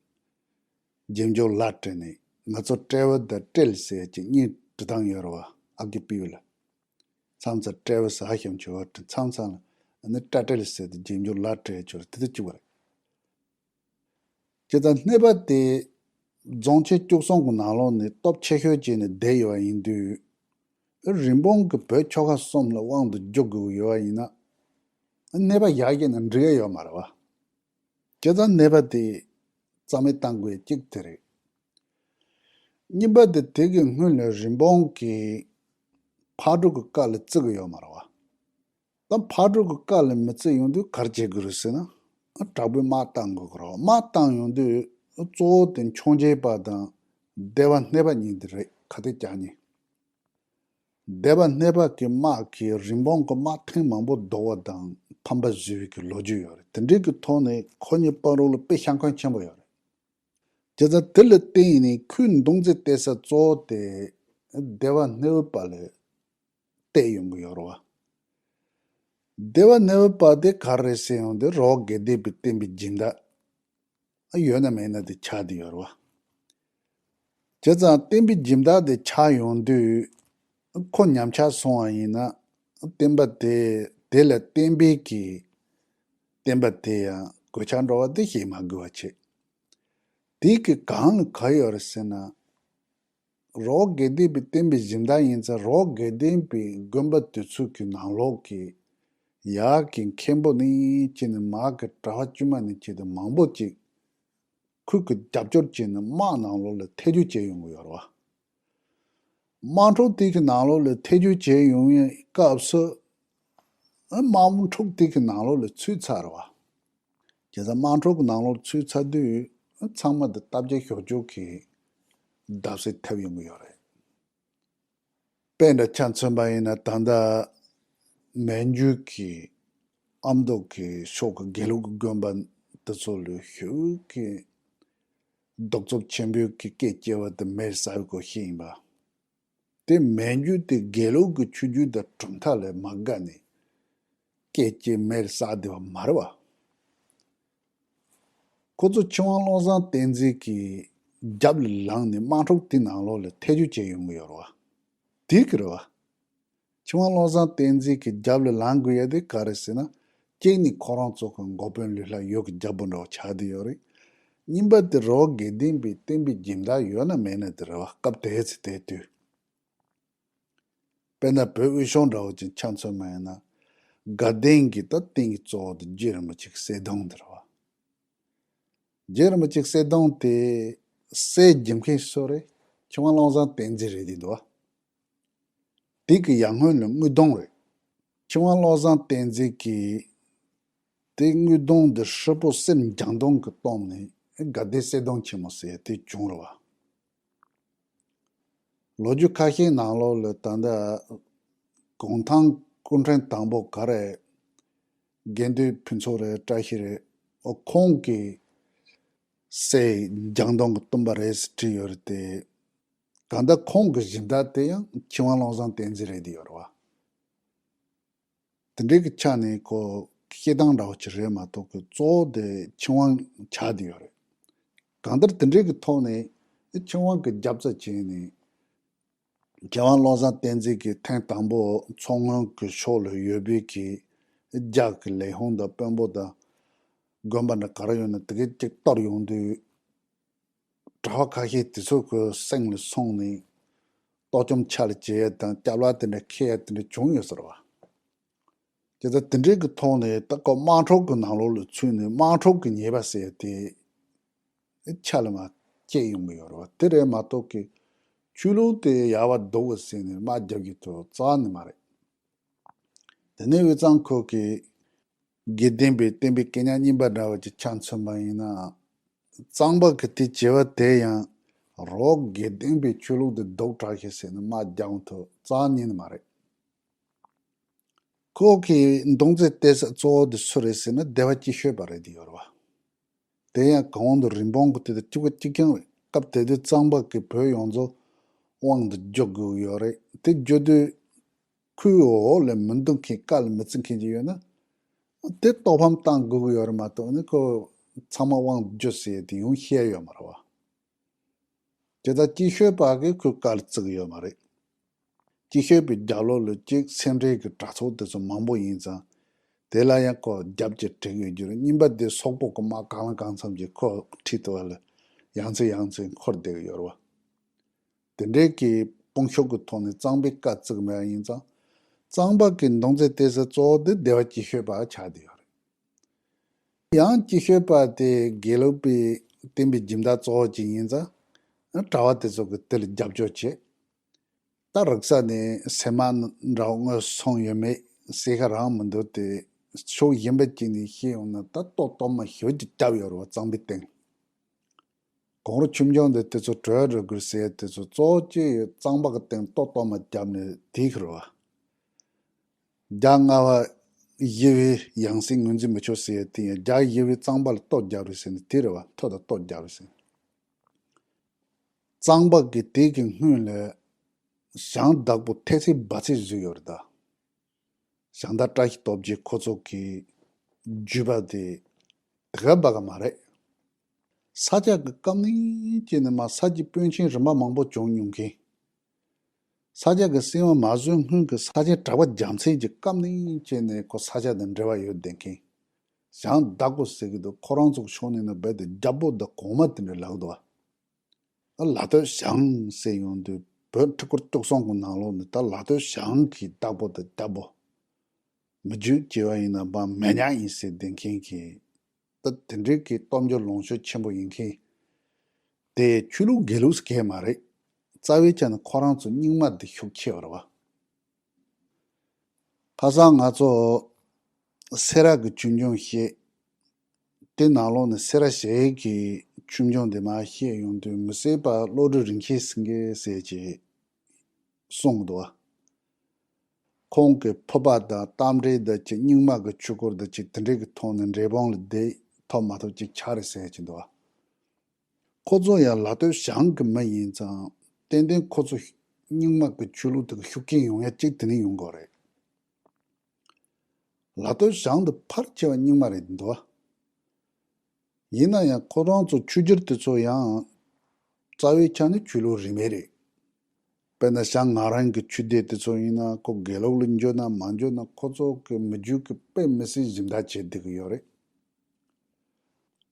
རྗེས་འཇུག་ལ་སྤྲད་ནས། ང་ཚོ་སྤྲེའུ་དང་སྤྲེལ་ཟེར་གྱི་གཉིས་འབྲི་སྟངས་ཡོད་རེད་བ། ཨ་ཀི་པིའུ་ལ། མཚམས་མཚམས་སྤྲེའུ་ཟེར་ཧ་ཤམ་ཆུ་བ་འབྲི། མཚམས་མཚམས་ལ་ནི་སྤྲ་སྤྲེལ་ཟེར་དེ་རྗེས་འཇུག་ལ་སྤྲད་ཆུ་རེད། དེ་དང་གཅིག་པ་རེད། བྱས་ཙང་སྣེ་པ་དེ་རྫོང་ཆེན་བཅུ་གསུམ་གྱི་ནང་ལོགས་ནས་སྟོབས་ཆེ་ཤོས་བྱས་ནས་བསྡད་ཡོད་པ་ཡིན་དུས། རིན་སྤུངས་ཀྱིས་བོད་ཆོལ་ཁ་གསུམ་ལ་དབང་དུ་འཇུག་དགོས་ཀྱི་ཡོད་པ་ཡིན་ན། གནོད་པ་ཡར་རྒྱས་ན་འགྲིག་ཡ་ཡོད་མ་རེད་བ། བྱས་ཙང་གནོད་པ་དེ་རྩ་མེད་གཏང་དགོས་ཡ་གཅིག་དེ་རེད། གཉིས་པ་དེ་དེ་གི་སྔོན་ལ་རིན་སྤུངས་ཀྱིས་ཕག་གྲུ་གི་བཀའ་ལ་བརྩི་གི་ཡོད་མ་རེད་བ། ད་ཕག་གྲུ་གི་བཀའ་ལ་མི་བརྩི་ཡོང་དུས་ག་རེ་བྱེད་དགོས་རེད་ཟེར་ན། དྲག་པོའི་དམག་བཏང་དགོས་ཀྱི་རེད། དམག་བཏང་ཡོང་དུས་གཙོ་བོ་དེ་འཕྱོངས་རྒྱས་པ་དང་སྡེ་པ་གནོད་པ་གཉིས་དེ་རེད། ཁ་གཏད་བཅག་མཁན། སྡེ་པ་གནོད་པ་གི་དམག་གིས་རིན་སྤུངས་ཀྱི་དམག་ཐེངས་མང་པོ་བཟློག་པ་དང་ཕམ་པ་བཟོས་པའི་གི་ལོ་རྒྱུས་ཡོད་རེད། དེ་འདྲའི་གི་ཐོག་ནས་ཁོ་གཉིས་བར་ལ་དཔེ་ཤ་འཁོན་ཆེན་པོ་ཡོད་རེད། བྱས་ཙང་དེ་ལ་བརྟེན་ནས་ཁོའི་མདུང་རྩེ་གཏད་ས་གཙོ་བོ་དེ་སྡེ་པ་གནོད་པ་ལ་གཏད་ཡོང་གི་ཡོད་རེད་བ། སྡེ་པ་གནོད་པ་དེ་ག་རེ་ཟེར་ཡོང་དུས་རི་བོ་དགེ་ལྡན་པའི་བསྟན་པའི་སྦྱིན་བདག་ཡོད་ན་མེད་ན་དེ་ཆགས་བསྡད་ཡོད་རེད་བ། བྱས་ཙང་བསྟན་པའི་སྦྱིན་བདག་དེ་ཆགས་ཡོང་དུས་ཁོ་ཉམས་ཆག་སོང་བ་ཡིན་ན། བསྟན་པ་དེ་དེ་ལ་བརྟེན་པའི་གི་བསྟན་པ་དེ་ཡང་གོད་ཆག་འགྲོ་བ་དེ་བཤད་མ་དགོས་པ་བྱས། དེ་གི་སྒང་ལ་ག་ཡོད་རེད་ཟེར་ན། རི་བོ་དགེ་ལྡན་པའི་བསྟན་པའི་སྦྱིན་བདག་ཡིན་ཙང་རི་བོ་དགེ་ལྡན་པའི་དགོན་པ་དེ་ཚོ་གི་ནང་ལོགས་ཀྱི་ཡ་གི་མཁན་པོ་ནས་བྱས་ནས་མ་གི་གྲྭ་པ་དཀྱུས་མ་ནས་བྱས་ཏེ་མང་པོ་ཅིག་ཁོ་གི་རྒྱབ་སྐྱོར་བྱས་ནས་དམག་ནང་ལོགས་ལ་ཐེ་བྱུས་བྱས་ཡོང་གི་ཡོད་རེད་བ། དམག་འཁྲུག་དེ་གི་ནང་ལོགས་ལ་ཐེ་བྱུས་བྱས་ཡོང་བའི་སྐབས་སུ། དམག་འཁྲུག་དེ་གི་ནང་ལོགས་ལ་ཚུད་ཚར་བ། བྱས་ཙང་དམག་འཁྲུག་གི་ནང་ལོགས་ཚུད་ཚར་དུས་ཚང་མ་དེ་སྟབས་བདེ་ཞོག་ཞོག་གི་བརྡབ་གསིག་ཐེབས་ཡོང་གི་ཡོད་རེད། དཔེ་འདྲ་ཆ་མཚོན་པ་ཡིན་ན་ད་ལྟ་མན་ཇུ་གི་ཨ་མདོ་གི་ཕྱོགས་ཀྱི་དགེ་ལུགས་ཀྱི་དགོན་པ་འདི་ཚོ་ལ་ཞེ་གི་གདུག་རྩུབ་ཆེན་པོའི་གི་སྐད་སྐྱེ་བ་དེ་མེར་སྲེག་གི་སྐོར་ཞིག་ཡིན་པ། དེ་མན་ཇུ་དེ་དགེ་ལུགས་ཀྱི་ཆོས་བརྒྱུད་དང་གྲུབ་མཐའ་ལ་མ་དགའ་ནས་སྐད་ཅིག་མེར་བསྲེགས་བསྡད་པ་མ་རེད་བ། ཁོ་ཚོ་ཆོས་དབང་བློ་བཟང་བསྟན་འཛིན་གྱི་རྒྱབ་ལ་ལངས་ནས་དམག་འཁྲུག་དེ་ནང་ལོགས་ལ་ཐེ་བྱུས་བྱས་ཡོང་གི་ཡོད་རེད་བ། དེ་གི་རེད་བ། ཆོས་དབང་བློ་བཟང་བསྟན་འཛིན་གྱི་རྒྱབ་ལ་ལངས་དགོས་ཡ་དེ་ག་རེ་ཟེར་ན། གཅིག་ནི་ཁོ་རང་ཚོ་གི་འགོ་དཔོན་ལུས་ལྷ་ཡོ་གི་རྒྱལ་པོ་འདྲ་བོ་ཆགས་བསྡད་ཡོད་རེད། གཉིས་པ་དེ་རི་བོ་དགེ་ལྡན་པའི་བསྟན་པའི་སྦྱིན་བདག་ཡོད་ན་མེད་ན་དེ་རེད་བ། སྐབས་དེའི་ཚེ་དེའི་དུས། དཔེར་ན་བོད་དབུས་གཞུང་འདྲ་བོ་ཅིག་ཆ་མཚོན་པ་ཡིན་ན། དགའ་ལྡན་གྱི་ད་རྟེན་གྱི་གཙོ་བོ་དེ་རྗེ་རིན་པོ་ཆེའི་གསེར་གདུང་དེ་རེད་བ། རྗེ་རིན་པོ་ཆེའི་གསེར་གདུང་དེ་གསེར་བྱིན་མཁན་སུ་རེད། ཆོས་དབང་བློ་བཟང་བསྟན་འཛིན་རེད་འདུག་བ། དེ་གི་ཡར་སྔོན་ལ་དངུལ་གདུང་རེད། ཆོས་དབང་བློ་བཟང་བསྟན་འཛིན་གྱིས་དེ་དངུལ་གདུང་འདི་ཧྲིལ་པོ་གསེར་འགྱངས་གདུང་གི་སྟེང་ནས་དགའ་ལྡན་གསེར་གདུང་ཆེན་མོ་ཟེར་དེ་བྱུང་རེད་བ། ལོ་རྒྱུས་ཁ་ཤས་ནང་ལོགས་ལ་ད་ལྟ་གུང་ཐང་སྐུ་ཕྲེང་དང་པོ་ག་རེ། དགེ་འདུན་ཕུན་ཚོགས་རེད། བཀྲ་ཤིས་རེད། ཨོ་ཁོང་གིས་གསེར་འགྱངས་གདུང་གི་བཏུམ་པ་རེད་ཟེར་བྲིས་ཡོད་རེད་དེ། གང་ལྟར་ཁོང་གི་སྦྱིན་བདག་དེ་ཡང་ཆོས་དབང་བློ་བཟང་བསྟན་འཛིན་རེད་དེ་ཡོད་རེད་བ། དེ་འདྲའི་གི་ཆ་ནས་ཁོ་སྐད་གདངས་འདྲ་བོ་ཅིག་རེད་མ་གཏོགས་གི་གཙོ་བོ་དེ་ཆོས་དབང་ཆགས་བསྡད་ཡོད་རེད། གང་ལྟར་དེ་འདྲའི་གི་ཐོག་ནས་ཆོས་དབང་གི་རྒྱབ་རྩ་བྱས་ནས་ཆོས་དབང་བློ་བཟང་བསྟན་འཛིན་གྱིས་ཐེངས་དང་པོ་མཚོ་སྔོན་གྱི་ཕྱོགས་ལ་ཡོད་པའི་གི་རྒྱ་གི་ལས་ཁུངས་དང་དཔོན་པོ་དང་དགོན་པ་འདྲ་ག་རེ་ཡོད་ན་དེ་གའི་གཅིག་གཏོར་ཡོང་དུས། གྲྭ་པ་ཁ་ཤས་དེ་ཚོ་གི་སེམས་ལ་སོང་ནས་གཏོར་བཅོམ་ཆ་ལ་བྱེད་ཡ་དང་སྐྱབས་ལ་དེ་འདྲ་འཁེལ་ཡ་དེ་འདྲ་བྱུང་ཡོད་ཟེར་བ། དེ་ལྟར་དེ་འདྲའི་གི་ཐོག་ནས་ད་ཁོ་དམག་འཁྲུག་གི་ནང་ལོགས་ལ་ཚུད་ནས་དམག་འཁྲུག་གི་ཉེས་པ་ཟེར་ཡ་དེ་ཆ་ལ་མ་སྐྱེས་ཡོང་གི་ཡོད་རེད་བ། དེ་རེད་མ་གཏོགས་ཀི་ཆོས་ལུགས་དེ་ཡག་པ་འདུག་གི་ཟེར་ནས་དམག་རྒྱག་རྒྱུ་དེ་རྩ་ནས་མ་རེད། དེ་ནས་དབུས་གཙང་ཁུལ་གྱི་དགེ་ལྡན་པའི་བསྟན་པའི་སྐད་ཉག་རྙིང་པ་འདྲ་བ་ཅིག་ཆ་མཚོན་པ་ཡིན་ན། གཙང་པ་གི་དེ་བྱེད་པ་དེ་ཡང་རོགས་དགེ་ལྡན་པའི་ཆོས་ལུགས་དེ་སྡུག་དྲགས་ཤིག་ཟེར་ནས་དམག་རྒྱག་ཐུབ་རྩ་ཉིད་ནས་མ་རེད། ཁོ་གི་མདུང་རྩེ་གཏད་ས་གཙོ་བོ་དེ་སུ་རེད་ཟེར་ན་སྡེ་པ་སྐྱིད་ཤོད་པ་རེད་དེ་ཡོད་རེད་བ། དེ་ཡང་གོང་དུ་རིན་སྤུངས་ཀྱི་དེ་དང་གཅིག་པ་གཅིག་རྐྱང་རེད། སྐབས་དེ་དུས་གཙང་པ་གི་བོད་ཡོངས་རྫོགས་དབང་དུ་འཇུག་དགོས་ཀྱི་ཡོད་རེད། དེ་བརྗོད་དུས་ཁོའི་འོག་ལ་མི་འདུག་མཁན་བཀའ་ལ་མི་བརྩི་མཁན་ཅིག་ཡོད་ན། དེ་གཏོར་ཕམ་བཏང་དགོས་ཀྱི་ཡོད་རེད་མ་གཏོགས་ནི་ཁོ་ཚང་མ་དབང་དུ་འཇུག་ཟེར་ཡས་དེ་ཡོང་ཤེས་ཡོད་མ་རེད་བ། དེ་ལྟར་སྐྱིད་ཤོད་པ་གིས་ཁོའི་བཀའ་ལ་བརྩི་གི་ཡོད་མ་རེད། སྐྱིད་ཤོད་པའི་རྒྱབ་ལོགས་ལ་གཅིག་སེ་འབྲས་ཀྱི་གྲྭ་ཚོགས་དེ་ཚོ་མང་པོ་ཡིན་ཙང་། དེ་ལ་ཡང་ཁོ་རྒྱབ་ཀྱི་དྲེགས་ཡོད་རྒྱུ་རེད། གཉིས་པ་དེ་སོག་པོ་གི་དམག་གང་ལ་གང་འཚམ་གྱིས་ཁོ་ཁྲིད་དུ་བ་ལ་ཡང་ཚེ་ཡང་ཚེ་འཁོར་བསྡད་ཀྱི་ཡོད་རེད་བ། དེ་འདྲའི་གི་ དཔུང་ཤུགས་ཀྱི་ཐོག་ནས་གཙང་པའི་བཀའ་བརྩི་གི་མེད་པ་ཡིན་ཙང་། གཙང་པ་གི་མདུང་རྩེ་གཏད་ས་གཙོ་བོ་དེ་སྡེ་པ་སྐྱིད་ཤོད་པ་ཆགས་བསྡད་ཡོད་རེད། ཡང་སྐྱིད་ཤོད་པ་དེ་དགེ་ལུགས་པའི་བསྟན་པའི་སྦྱིན་བདག་གཙོ་བོ་ཅིག་ཡིན་ཙང་། གྲྭ་པ་དེ་ཚོ་གིས་དེ་ལ་རྒྱབ་སྐྱོར་བྱེད། ད་རིག་ས་ནས་སེམས་མ་འདྲ་བོ་དངོས་སུ་སོང་ཡོད་མེད་གསལ་ཁ་རང་མི་འདུག་སྟེ། ཕྱོགས་གཞན་པ་ཅིག་ནས་བཤད་ཡོང་ན། ད་ལྟོ་ལྟོ་མ་ཞོ་ཅིག་བརྒྱབ་ཡོད་རེད་བ། གཙང་པའི་སྟེང་། གོང་རུ་ཆོས་འབྱུང་འདི་དེ་ཚོ་བྲོས་འགྲོ་དགོས་ཟེར་དེ་ཚོ་གཙོ་བོ་གཅིག་གཙང་པ་གི་སྟེང་ལྟོ་ལྟོ་མ་བརྒྱབ་ནས་དེ་གི་རེད་བ། རྒྱ་ལྔ་པ་ཞི་བའི་ཡང་སྲིད་ངོས་འཛིན་མི་ཆོག་ཟེར་ཡ་དེ་ཡང་རྒྱ་ཞི་བའི་གཙང་པ་ལ་ལྟོ་རྒྱབ་རེད་ཟེར་ནས་དེ་རེད་བ། མཐོ་དང་ལྟོ་རྒྱབ་རེད་ཟེར། གཙང་པ་གི་དེ་གི་སྔོན་ལ་ཞང་བདག་པོ་ཐེ་ཚེ་བ་ཚེ་བཟོས་ཡོད་རེད་ད། ཞང་བདག་བཀྲ་ཤིས་སྟོབས་རྒྱས་ཁོ་ཚོ་གི་བརྒྱུད་པ་དེ་དེ་ག་བ་ག་མ་རེད། ས་སྐྱ་གི་སྐབས་ནས་བྱས་ནས་མར་ས་སྐྱའི་དཔོན་ཆེན་རིམ་པ་མང་པོ་བྱུང་མྱོང་མཁན། ས་སྐྱ་གི་སྲིད་དབང་མ་བཟོས་སྔོན་གྱི་ས་ཆེན་གྲགས་པ་རྒྱལ་མཚན་གྱི་སྐབས་ནས་བྱས་ནས་ཁོ་ས་སྐྱ་དང་འབྲེལ་བ་ཡོད་བསྡད་མཁན། ཞང་བདག་པོ་ཟེར་གི་འདུག་ཁོ་རང་ཚོ་གི་ཕྱོགས་ནས་ནི་རྦད་དེ་རྒྱལ་པོ་དང་གོང་མ་དེ་འདྲ་ལབ་འདུག་བ། ད་ལ་སྟོད་ཞང་ཟེར་ཡོང་དུས་བོད་ཁྲི་སྐོར་བཅུ་གསུམ་གི་ནང་ལོགས་ནས་ད་ལ་སྟོད་ཞང་གི་བདག་པོ་དང་རྒྱལ་པོ། མི་རྒྱུད་སྐྱེ་བ་ཡིན་ན་བ་མེ་ཉག་ཡིན་ཟེར་བསྡད་མཁན་གྱི། ད་དེ་འདྲའི་གི་སྟོབས་འབྱོར་ལོངས་སྤྱོད་ཆེན་པོ་ཡིན་མཁན་དེ་ཆོས་ལུགས་དགེ་ལུགས་སུ་གས་མ་རེད། རྩ་བའི་ཆ་ནས་ཁོ་རང་ཚོ་རྙིང་མ་དེ་ཤུགས་ཆེ་བ་རེད་བ། ཁ་སང་ང་ཚོ་སེ་ར་གི་ཆོས་འབྱུང་བཤད། དེ་ནང་ལོགས་ནས་སེ་ར་བྱེས་ཀྱི་ཆོས་འབྱུང་དེ་མར་བཤད་ཡོང་དུས། མི་སྲིད་པ་བློ་གྲོས་རིན་ཆེན་སེང་གེ་ཟེར་གྱི་གསུངས་འདུག་ཁོང་གི་ཕུ་པ་དང་རྟ་མགྲིན་དང་གཅིག་རྙིང་མ་གི་ཆོས་སྐོར་དང་གཅིག་དེ་འདྲའི་གི་ཐོག་ནས་འབྲས་སྤུངས་ལ་བསྡད་ཐུབ་མ་ཐུབ་ཅིག་ཆགས་རེད་ཟེར་གྱི་འདུག་ཁོ་ཚོ་ཡང་ལ་སྟོད་ཞང་གི་མི་ཡིན་ཙང་། ཏན་ཏན་ཁོ་ཚོ་རྙིང་མ་གི་ཆོས་ལུགས་དེ་གི་ཤུགས་རྐྱེན་ཡོང་ཡ་གཅིག་དེ་ནས་ཡོང་དགོས་རེད། ལ་སྟོད་ཞང་དེ་ཕལ་ཆེ་བ་རྙིང་མ་རེད་འདུག་ཡིན་ན་ཡང་ཁོ་རང་ཚོ་ཆོས་བརྒྱུད་དེ་ཚོ་ཡང་རྩ་བའི་ཆ་ནས་ཆོས་ལུགས་རིས་མེད་རེད། དཔེར་ན་ཞང་ང་རང་གི་ཆོས་སྡེ་དེ་ཚོ་ཡིན་ན། ཁོ་དགེ་ལུགས་ལ་འགྱུར་ན་མ་འགྱུར་ན། ཁོ་ཚོ་གི་མི་རྒྱུད་ཀྱི་དཔེ་མི་སྲིད་སྦྱིན་བདག་བྱེད་བསྡད་ཀྱི་ཡོད་རེད།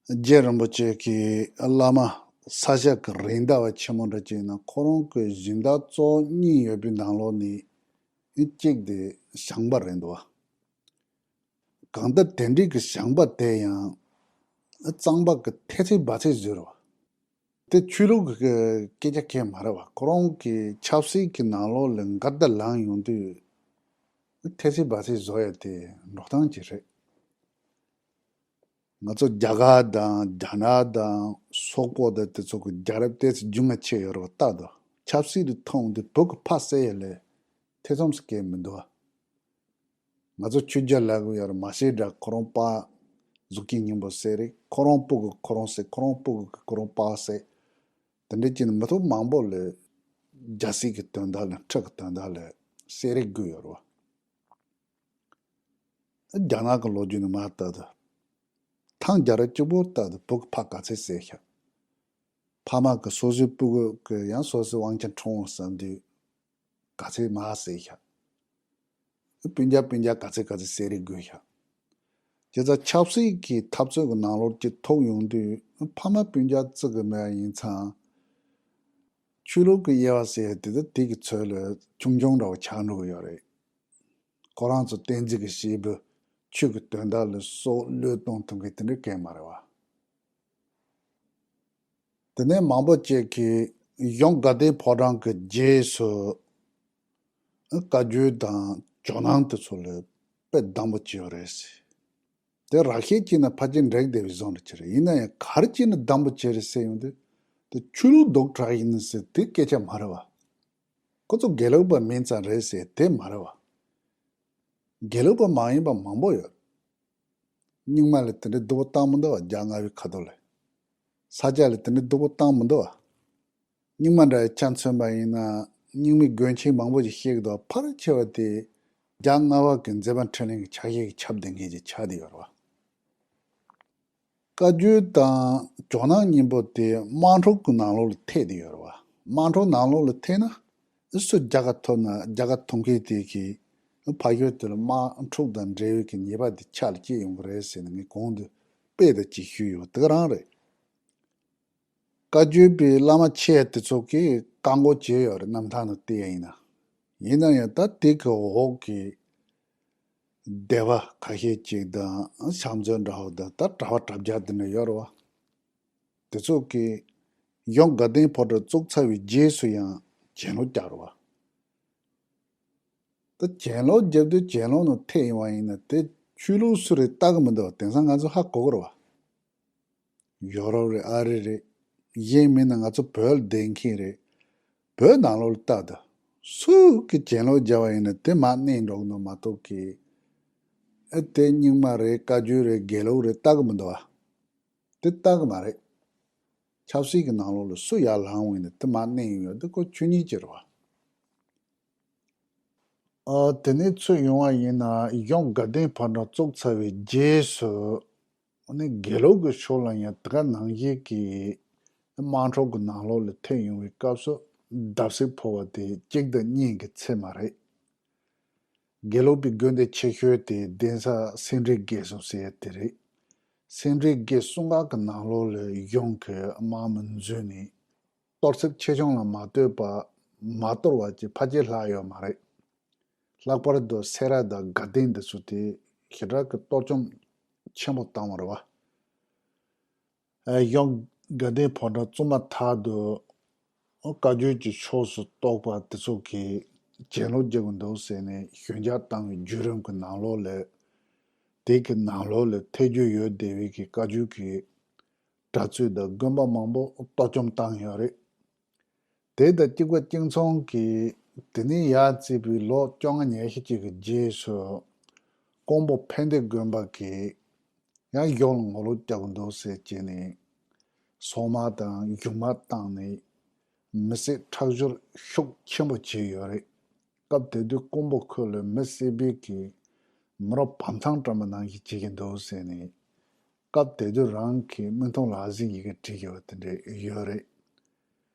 རྗེ་རིན་པོ་ཆེ་གི་བླ་མ་ས་སྐྱ་གི་རེད་མདའ་བ་ཆེན་མོ་འདྲ་ཅིག་ཡིན་ན། ཁོ་རང་གི་སྦྱིན་བདག་གཙོ་བོ་གཉིས་ཡོད་པའི་ནང་ལོགས་ནས་གཅིག་དེ་ཞང་པ་རེད་འདུག་བ། གང་ལྟར་དེ་འདྲའི་གི་ཞང་པ་དེ་ཡང་གཙང་པ་གི་ཐེ་ཚེ་བ་ཚེ་བཟོས་རེད་བ། དེ་ཆོས་ལུགས་ཀྱི་སྐད་ཆ་གང་ཡང་མ་རེད་བ། ཁོ་རང་གི་ཆབ་སྲིད་ཀྱི་ནང་ལོགས་ལ་འགལ་ཟླ་ལངས་ཡོང་དུས། ཐེ་ཚེ་བ་ཚེ་བཟོ་ཡ་དེ་འགྲོ་སྟངས་ཅིག་རེད། ང་ཚོ་རྒྱ་གར་དང་རྒྱ་ནག་དང་སོག་པོ་དང་དེ་ཚོ་གི་རྒྱལ་རབས་ཏོག་ཙམ་རྒྱུས་མངའ་ཆེ་ཡོད་རེད་བ། ལྟ་དང་ཆབ་སྲིད་དུ་མཐོང་དུས་བོད་ཀྱི་ཕ་ཟེར་ཡ་ལས་ཐེ་ཚོམ་ཟེར་མཁན་མི་འདུག་བ། ང་ཚོ་ཆོས་རྒྱལ་ལབ་གི་ཡོད་རེད། མ་ཤེས་དྲ་ཁོ་རང་པ་གཟུགས་ཅན་སྙིང་པོ་ཟེར་རེད། ཁོ་རང་སྤུ་གུ་ཁོ་རང་ཟེར། ཁོ་རང་སྤུ་གུ་གི་ཁོ་རང་པ་ཟེར། དེ་འདྲ་བྱས་ནས་མི་ཐོག་མང་པོ་ལ་རྒྱལ་སྲིད་ཀྱི་དོན་དག་ལ་ཁྲི་གི་དོན་དག་ལ་ཟེར་རེ་དགོས་ཡོད་རེད་བ། རྒྱ་ནག་གི་ལོ་རྒྱུས་ནས་མར་ལྟ་དུས། ཐང་རྒྱལ་རབས་གཅིག་པོ་ལྟ་དུས་བོད་ཀྱི་ཕ་ག་ཚད་བསད་ཤག་ཕ་མ་གི་སོ་སོའི་སྤུ་གུ་གི་ཡང་སོ་སོའི་དབང་ཆ་འཕྲོག་འོང་བསམ་དུས། ག་ཚད་མར་བསད་ཤག་སྤུན་ཀྱག་སྤུན་ཀྱག་ག་ཚད་ག་ཚད་བསད་རེ་དགོས་ཤག་བྱས་ཙང་ཆབ་སྲིད་ཀྱི་འཐབ་རྩོད་ཀྱི་ནང་ལོགས་ཀྱི་ཐུག་ཡོང་དུས། ཕ་མ་སྤུན་ཀྱག་བརྩི་གི་མེད་པ་ཡིན་ཙང་། ཆོས་ལུགས་ཀྱི་དབྱེ་བ་ཟེར་ཡ་དེ་དག་དེ་གི་ཚོད་ལ་ཆུང་ཆུང་འདྲ་བོ་ཆགས་འགྲོ་གི་ཡོད་རེད། ཁོ་རང་ཚོ་བསྟན་འཛིན་གྱི་སྐྱེས་བུ་ཆོས་ཀྱི་དོན་དག་ལ་སྲོག་བློས་གཏོང་ཐུབ་མཁན་དེ་འདྲ་གང་ཡང་མ་རེད་བ། དེ་ནས་མང་པོ་ཅིག་གིས་གཞུང་དགའ་ལྡན་ཕོ་བྲང་གི་རྗེས་སུ་བཀའ་བརྒྱུད་དང་ཇོ་ནང་དེ་ཚོ་ལ་དཔེ་སྡང་པོ་བྱས་ཡོད་རེད་ཟེར། དེ་རགས་ཤིག་བྱས་ན་ཕལ་ཆེར་འགྲིག་བསྡད་པའི་བཟོ་འདྲ་ཅིག་རེད། ཡིན་ན་ཡང་ག་རེ་བྱས་ན་སྡང་པོ་བྱས་རེད་ཟེར་ཡོང་དུས། དེ་ཆོས་ལུགས་སྡུག་དྲགས་ཡིན་ཟེར་དེ་སྐད་ཆ་མ་རེད་བ། ཁོ་ཚོ་དགེ་ལུགས་པ་མིན་ཙང་རེད་ཟེར་དེ་མ་རེད་བ། དགེ་ལུགས་པ་མ་ཡིན་པ་མང་པོ་ཡོད། རྙིང་མ་ལ་དེ་འདྲའི་སྡུག་པོ་བཏང་མི་འདུག་བ། རྒྱ་ལྔ་པའི་ཁ་ཐོག་ལ། ས་སྐྱ་ལ་དེ་འདྲའི་སྡུག་པོ་བཏང་མི་འདུག་བ། རྙིང་མ་འདྲ་ཡི་ཆ་མཚོན་པ་ཡིན་ན། རྙིང་མའི་དགོན་ཆེན་མང་པོ་ཞིག་བཤད་ཀྱི་འདུག་བ། ཕལ་ཆེ་བ་དེ་རྒྱ་ལྔ་པ་གི་མཛད་པ་འཕྲིན་ལས་ཀྱི་ཕྱག་བཞེས་ཀྱི་ཁྱབ་བསྡད་མཁན་ཅིག་ཆགས་བསྡད་ཡོད་རེད་བ། བཀའ་བརྒྱུད་དང་ཇོ་ནང་གཉིས་པོ་དེ་དམག་འཁྲུག་གི་ནང་ལོགས་ལ་ཐེ་བསྡད་ཡོད་རེད་བ། དམག་འཁྲུག་ནང་ལོགས་ལ་ཐེ་ན། སུ་རྒྱལ་ཁ་ཐོབ་ན་རྒྱལ་ཁ་ཐོབ་མཁན་དེ་གིས་ཕ་ཡུལ་དེ་ལ་དམག་འཁྲུག་དང་འབྲེལ་བའི་གི་ཉེས་པ་དེ་ཕྱག་ལ་སྐྱེལ་ཡོང་གི་རེད་ཟེར་ནས་ངས་གོང་དུ་དཔེ་དང་གཅིག་ཞུས་ཡོད། དེ་ག་རང་རེད། བཀའ་བརྒྱུད་པའི་བླ་མ་ཆེ་དེ་ཚོ་གིས་བཀའ་བསྒོ་བྱས་ཡོད་རེད། རྣམ་ཐར་ནང་བལྟས་ཡིན་ན། ཡིན་ན་ཡང་ད་དེ་གི་འོག་གི་སྡེ་པ་ཁ་ཤས་ཅིག་དང་ཕྱག་མཛོད་འདྲ་བོ་དང་ད་གྲྭ་པ་གྲྭ་རྒྱགས་དེ་འདྲ་ཡོད་རེད་བ། དེ་ཚོ་གིས་གཞུང་དགའ་ལྡན་ཕོ་བྲང་བཙུགས་ཚར་བའི་རྗེས་སུ་ཡང་གྱེན་ལོག་རྒྱག་རེད་བ། ད་གྱེན་ལོག་རྒྱབ་དུས་གྱེན་ལོག་ནང་ཐེབས་ཡོང་བ་ཡིན་ན་དེ་ཆོས་ལུགས་སུ་རེད་ལྟ་གི་མི་འདུག་དེང་སང་ང་ཚོ་ཧ་གོ་གི་རེད་བ། ཡོ་རོབ་རེད། ཨ་རི་རེད། གཞན་མིན་ན་ང་ཚོ་བོད་ལ་བསྡད་མཁན་རེད། བོད་ནང་ལོགས་ལ་ལྟ་དང་། སུ་གི་གྱེན་ལོག་རྒྱབ་པ་ཡིན་ན་དེ་མར་མནན་འགྲོ་གི་འདུག་མ་གཏོགས་གི། ཨེ་དེ་རྙིང་མ་རེད། བཀའ་བརྒྱུད་རེད། དགེ་ལུགས་རེད་ལྟ་གི་མི་འདུག་བ། དེ་ལྟ་གི་མ་རེད། ཆབ་སྲིད་ཀྱི་ནང་ལོགས་ལ་སུ་ཡར་ལངས་ཡོང་ཡིན་ན་དེ་མར་མནན་ཡོང་ཡོད་དེ་ཁོ་ཆོས་ཉིད་ཅིག་རེད་བ། ཨ། དེ་ནས་ཚུར་ཡོང་བ་ཡིན་ན་གཞུང་དགའ་ལྡན་ཕོ་བྲང་བཙུགས་ཚར་བའི་རྗེས་སུ། ཨ་ནི་དགེ་ལུགས་ཀྱི་ཕྱོགས་ལ་ཡང་དེ་ག་ནང་བཞིན་གྱི་དམངས་ཁྲོད་ཀྱི་ནང་ལོགས་ལ་ཐོན་ཡོང་བའི་སྐབས་སུ་བརྡབ་གསིག་ཕོག་པ་དེ་གཅིག་དང་གཉིས་ཀྱི་ཚད་མ་རེད། དགེ་ལུགས་པའི་དགོན་སྡེ་ཆེ་ཤོས་དེ་གདན་ས་སེ་འབྲས་དགེ་གསུམ་ཟེར་ཡ་དེ་རེད། སེ་འབྲས་དགེ་གསུམ་ཀ་གི་ནང་ལོགས་ལ་གཞུང་གི་དམག་མི་འཛུལ་ནས། གཏོར་ཚེབ་ཆེ་ཆུང་ལ་མ་ལྟོས་པར་མ་གཏོར་བ་ཅིག་ཕལ་ཆེར་ལྷག་ཡོད་མ་རེད། ལྷག་པར་དུ་སེ་ར་དང་དགའ་ལྡན་འདི་ཚོ་དེ་ཞེ་དྲག་གི་གཏོར་བཅོམ་ཆེན་པོ་བཏང་བ་རེད་བ། ཨ། གཞུང་དགའ་ལྡན་ཕོ་བྲང་བཙུགས་མ་ཐག་ཏུ་བཀའ་བརྒྱུད་ཀྱི་ཕྱོགས་སུ་གཏོགས་པ་དེ་ཚོ་གིས་གྱེན་ལོག་རྒྱག་གི་འདུག་ཟེར་ནས་ཞུན་བརྒྱག་བཏང་བའི་བརྒྱུད་རིམ་གྱི་ནང་ལོགས་ལ། དེ་གི་ནང་ལོགས་ལ་ཐེ་བྱུས་ཡོད་བསྡད་པའི་གི་བཀའ་བརྒྱུད་ཀྱི་གྲྭ་བཙུན་དང་དགོན་པ་མང་པོ་གཏོར་བཅོམ་བཏང་ཡོད་རེད། དེ་དང་གཅིག་པ་གཅིག་མཚུངས་ཀྱིས་དེ་ནས་ཡར་བརྩིས་པའི་ལོ་བཅོ་ལྔ་ཉི་ཤུ་ཅིག་གི་རྗེས་སུ་ཀོང་པོ་ཕན་བདེ་དགོན་པ་གིས་ཡང་གཞུང་ལ་ངོ་ལོག་རྒྱག་གི་འདུག་ཟེར་བྱས་ནས་སོག་དམག་དང་གཞུང་དམག་བཏང་ནས་མི་བསད་ཁྲག་སྦྱོར་ཤུགས་ཆེན་པོ་བྱས་ཡོད་རེད། སྐབས་དེ་དུས་ཀོང་པོ་ཁུལ་ལ་མི་བསད་པའི་གི་མི་རབས་བམ་ཐང་བཀྲམ་པ་ནང་བཞིན་བྱེད་ཀྱི་འདུག་ཟེར་ནས། སྐབས་དེ་དུས་རང་གི་མིག་མཐོང་ལག་ཟིན་ཡི་གེ་བྲིས་ཡོད་དེ་འདྲ་ཡོད་རེད།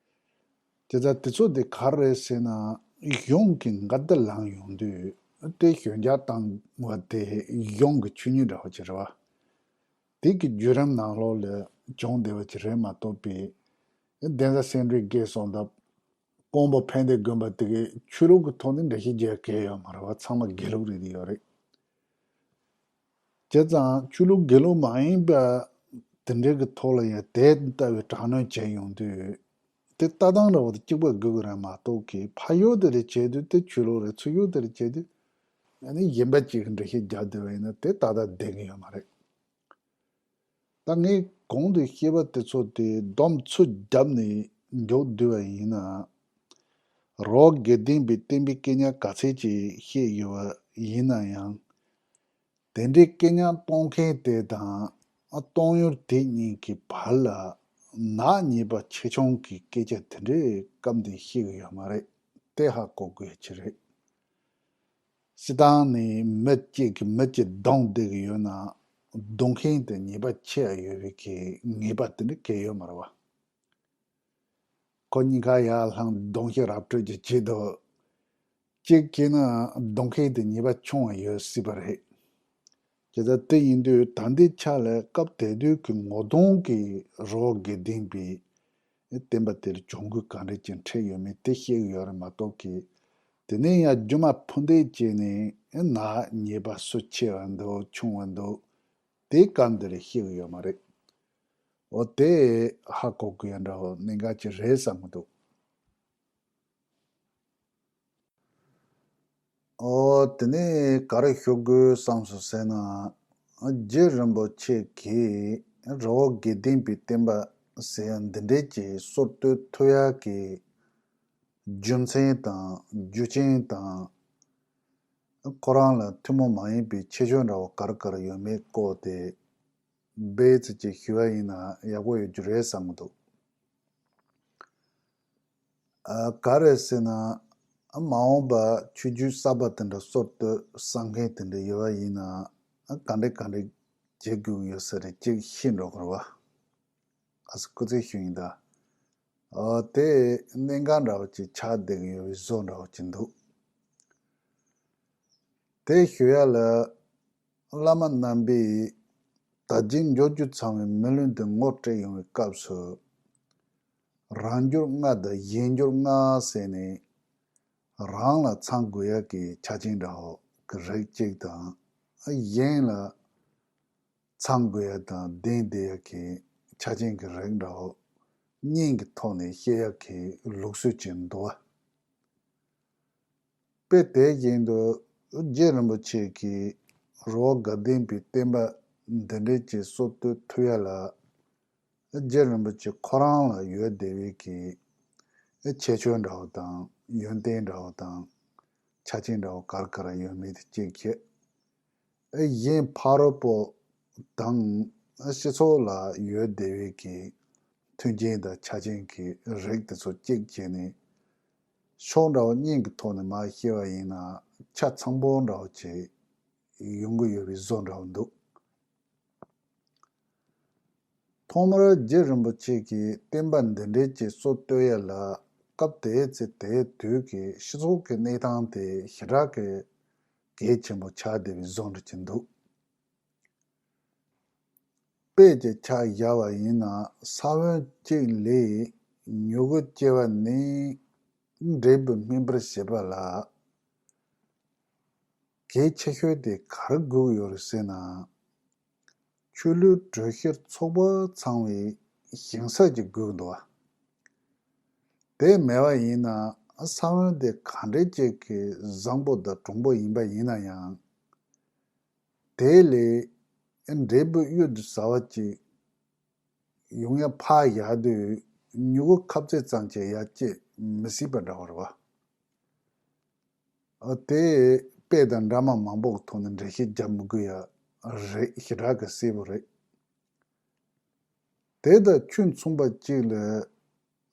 དེ་ལྟར་དེ་ཚོ་དེ་ག་རེ་རེད་ཟེར་ན། གཞུང་གི་འགལ་ཟླ་ལངས་ཡོང་དུས་དེ་ཞུན་བརྒྱག་བཏང་བ་དེ་གཞུང་གི་ཆོས་ཉིད་འདྲ་བོ་ཅིག་རེད་བ། དེ་གི་བརྒྱུད་རིམ་ནང་ལོགས་ལ་བྱུང་བསྡད་པ་ཅིག་རེད་མ་གཏོགས་པའི་གདན་ས་སེ་འབྲས་དགེ་གསུམ་དང་ཀོང་པོ་ཕན་བདེ་དགོན་པ་དེ་གའི་ཆོས་ལུགས་ཀྱི་ཐོག་ནས་འགྲེལ་བཤད་རྒྱག་གི་ཡོད་མ་རེད་བ། ཚང་མ་དགེ་ལུགས་རེད་དེ་ཡོད་རེད། བྱས་ཙང་ཆོས་ལུགས་དགེ་ལུགས་མ་ཡིན་པ་དེ་འདྲའི་གི་ཐོག་ལ་ཡང་དེ་ལྟ་བུའི་དྲག་གནོན་བྱས་ཡོང་དུས། དེ་ལྟ་སྟངས་འདྲ་བོ་དེ་གཅིག་པ་དགོས་ཀྱི་རེད་མ་གཏོགས་ཀྱི་ཕ་ཡུལ་དེ་ལ་བྱས་དུས་དེ་ཆོས་ལུགས་རེད། ཚུར་ཡུལ་དེ་ལ་བྱས་དུས་ཨ་ནི་གཞན་པ་གཅིག་གི་འགྲེལ་བཤད་རྒྱག་བསྡད་པ་ཡིན་ན་དེ་ཏག་ཏག་བསྡད་ཀྱི་ཡོད་མ་རེད། ད་ངས་གོང་དུ་བཤད་པ་དེ་ཚོ་དེ་སྡོམ་ཚུར་བརྒྱབ་ནས་མགྱོགས་བསྡུས་པ་ཡིན་ན། རི་བོ་དགེ་ལྡན་པའི་བསྟན་པའི་སྐད་ཉག་ག་ཚད་ཅིག་བཤད་ཡོད་པ་ཡིན་ན་ཡང་། དེ་འདྲའི་སྐད་ཉག་གཏོང་མཁན་དེ་དང་གཏོང་ཡུལ་དེ་གཉིས་ཀྱི་བར་ལ་ནག་ཉེས་པ་ཆེ་ཆུང་གི་སྐད་ཆ་དེ་འདྲའི་སྐབས་འདིར་བཤད་ཀྱི་ཡོད་མ་རེད། དེ་ཧ་གོ་དགོས་ཀྱི་རེད། སྤྱིར་བཏང་ནས་མི་གཅིག་གིས་མི་གཅིག་རྡུང་བསྡད་ཀྱི་ཡོད་ན། རྡུང་མཁན་དེ་ཉེས་པ་ཆེ་ཡ་ཡོད་པའི་གི་ངེས་པ་དེ་འདྲ་གང་ཡང་ཡོད་མ་རེད་བ། ཁོ་གཉིས་ཀ་ཡར་ལངས་རྡུང་ཤ་ར་སྤྲོད་ཀྱི་བྱེད་དོ། གཅིག་བྱས་ན་རྡུང་མཁན་དེ་ཉེས་པ་ཆུང་བ་ཡོད་སྲིད་པ་རེད། དེ་ལྟར་དེ་ཡིན་དུས་ད་ལྟའི་ཆ་ལ་སྐབས་དེ་དུས་ཀྱི་ངོ་གདོང་གི་རི་བོ་དགེ་ལྡན་པའི་བསྟན་པ་དེར་གྱོང་གུད་ག་འདྲ་ཅིག་འཕྲད་ཡོད་མེད་དེ་ཤེས་ཀྱི་ཡོད་རེད་མ་གཏོགས་ཀྱི། དེ་ནས་ཡང་རྒྱུ་མ་ཕུ་འདེད་བྱས་ནས་ནག་ཉེས་པ་སུ་ཆེ་བ་འདུག་ཆུང་བ་འདུག་དེ་སྐབས་འདིར་ཤེས་ཀྱི་ཡོད་མ་རེད། འོ་དེ་ཧ་གོ་དགོས་ཡ་འདྲ་བོ་གནད་འགག་ཅིག་རེད་བསམ་གྱི་འདུག་འོ་དེ་ནས་ག་རེ་ཞུ་དགོས་བསམ་སོང་ཟེར་ན། རྗེ་རིན་པོ་ཆེ་གིས་རི་བོ་དགེ་ལྡན་པའི་བསྟན་པ་ཟེར་ཡ་འདི་འདྲས་ཀྱི་སྲོལ་གཏོད་ཐུབ་ཡ་གི་རྒྱུ་མཚན་དང་རྒྱུ་རྐྱེན་དང་། ཁོ་རང་ལ་ཐུན་མོང་མ་ཡིན་པའི་ཁྱད་ཆོས་འདྲ་བོ་ག་རེ་ག་རེ་ཡོད་མེད་སྐོར་དེ་སྦས་ཚིག་ཅིག་ཞུ་བ་ཡིན་ན་ཡག་པོ་ཡོད་རྒྱུ་རེད་བསམ་གྱི་འདུག་ཨ། ག་རེ་ཟེར་ན། ཨ། མ་འོངས་པ་ཆོས་བརྒྱུད་གསར་པ་དེ་འདྲ་སྲོལ་གཏོད་བསམ་མཁན་དེ་འདྲ་ཡོད་པ་ཡིན་ན། ཨ། ག་འདྲ་ག་འདྲ་བྱེད་དགོས་ཀྱི་ཡོད་ས་རེད་ཅིག་ཤེས་འགྲོ་དགོས་རེད་བ། ཨ་ཙི་སྐུ་ཚེ་ཞུ་ཡིན་ད། ཨ། དེ་གནད་འགག་འདྲ་བོ་ཅིག་ཆགས་བསྡད་ཀྱི་ཡོད་པའི་བཟོ་འདྲ་བོ་ཅིག་འདུག་དེ་ཞུ་ཡ་ལ། བླ་མ་རྣམ་པས་དར་རྒྱས་འབྱོར་རྒྱུ་ཚང་བའི་མི་ལུས་འདི་ངོ་སྤྲད་ཡོང་བའི་སྐབས་སུ། རང་འགྱུར་ལྔ་དང་གཞན་འགྱུར་ལྔ་ཟེར་ནས། རང་ལ་ཚང་དགོས་ཡག་གི་ཆ་རྐྱེན་འདྲ་བོ་གི་རིགས་གཅིག་དང་། གཞན་ལ་ཚང་དགོས་ཡག་དང་ལྡན་བསྡད་ཡག་གི་ཆ་རྐྱེན་གྱི་རིགས་འདྲ་བོ་གཉིས་ཀྱི་ཐོག་ནས་བཤད་ཡག་གི་ལུགས་སྲོལ་ཅིག་འདུག་བ། དཔེ་དེ་བཞིན་དུ་རྗེ་རིན་པོ་ཆེ་གིས་རི་བོ་དགའ་ལྡན་པའི་བསྟན་པ་འདི་འདྲའི་ཅིག་སྲོལ་གཏོད་ཐུབ་ཡ་ལ། རྗེ་རིན་པོ་ཆེ་ཁོ་རང་ལ་ཡོད་བསྡད་པའི་གི་ཁྱད་ཆོས་འདྲ་བོ་དང་ཡོན་ཏན་འདྲ་བོ་དང་ཆ་རྐྱེན་འདྲ་བོ་ག་རེ་ག་རེ་ཡོད་མེད་དེ་གཅིག་བྱས། གཞན་ཕ་རོལ་པོ་དང་སྤྱི་ཚོགས་ལ་ཡོད་བསྡད་པའི་གི་མཐུན་རྐྱེན་དང་ཆ་རྐྱེན་གྱི་རིགས་དེ་ཚོ་གཅིག་བྱས་ནས། ཕྱོགས་འདྲ་བོ་གཉིས་ཀྱི་ཐོག་ནས་མར་བཤད་པ་ཡིན་ན་ཆ་ཚང་པོ་འདྲ་བོ་ཅིག་ཡོང་གི་ཡོད་པའི་བཟོ་འདྲ་བོ་འདུག། ཐོག་མར་རྗེ་རིན་པོ་ཆེ་གིས་བསྟན་པ་འདི་འདྲའི་ཅིག་སྲོལ་གཏོད་ཡ་ལ། སྐབས་དེའི་ཚེ་དེའི་དུས་ཀྱི་སྤྱི་ཚོགས་ཀྱི་གནས་སྟངས་དེ་ཞེ་དྲག་གི་གལ་ཆེན་པོ་ཆགས་བསྡད་པའི་བཟོ་འདྲ་ཅིག་འདུག། དཔེ་ཅིག་ཆ་བཞག་པ་ཡིན་ན། ས་བོན་གཅིག་ལས་མྱུ་གུ་སྐྱེ་བ་ནི་འབྲས་བུ་སྨིན་པར་བྱེད་པ་ལ། གལ་ཆེ་ཤོས་དེ་ག་རེ་དགོས་ཀྱི་ཡོད་རེད་ཟེར་ན། ཆུ་ལུད་དྲོད་གཤེར་ཚོགས་པ་ཚང་བའི་ཞིང་ས་ཅིག་དགོས་ཀྱི་འདུག་བ། དེ་མེད་པ་ཡིན་ན་ས་བོན་དེ་ག་འདྲའི་ཅིག་གི་བཟང་པོ་དང་གྲུང་པོ་ཡིན་པ་ཡིན་ན་ཡང་། དེ་ལས་འབྲས་བུ་གཡུར་དུ་ཟ་བ་ཅིག་ཡོང་ཡ་ཕར་བཞག་དུས། མྱུ་གུ་ཁ་ཚིག་ཙམ་ཅིག་ཡར་སྐྱེ་མི་སྲིད་པ་འདྲ་བ་རེད་བ། ཨ། དེ་དཔེ་དང་འདྲ་མ་མང་པོ་གི་ཐོག་ནས་འགྲེལ་བཤད་རྒྱབ་མི་དགོས་ཡ་རེད། ཞེ་དྲག་གི་གསལ་པོ་རེད། དེ་དང་ཁྱོན་མཚུངས་པ་གཅིག་ལ།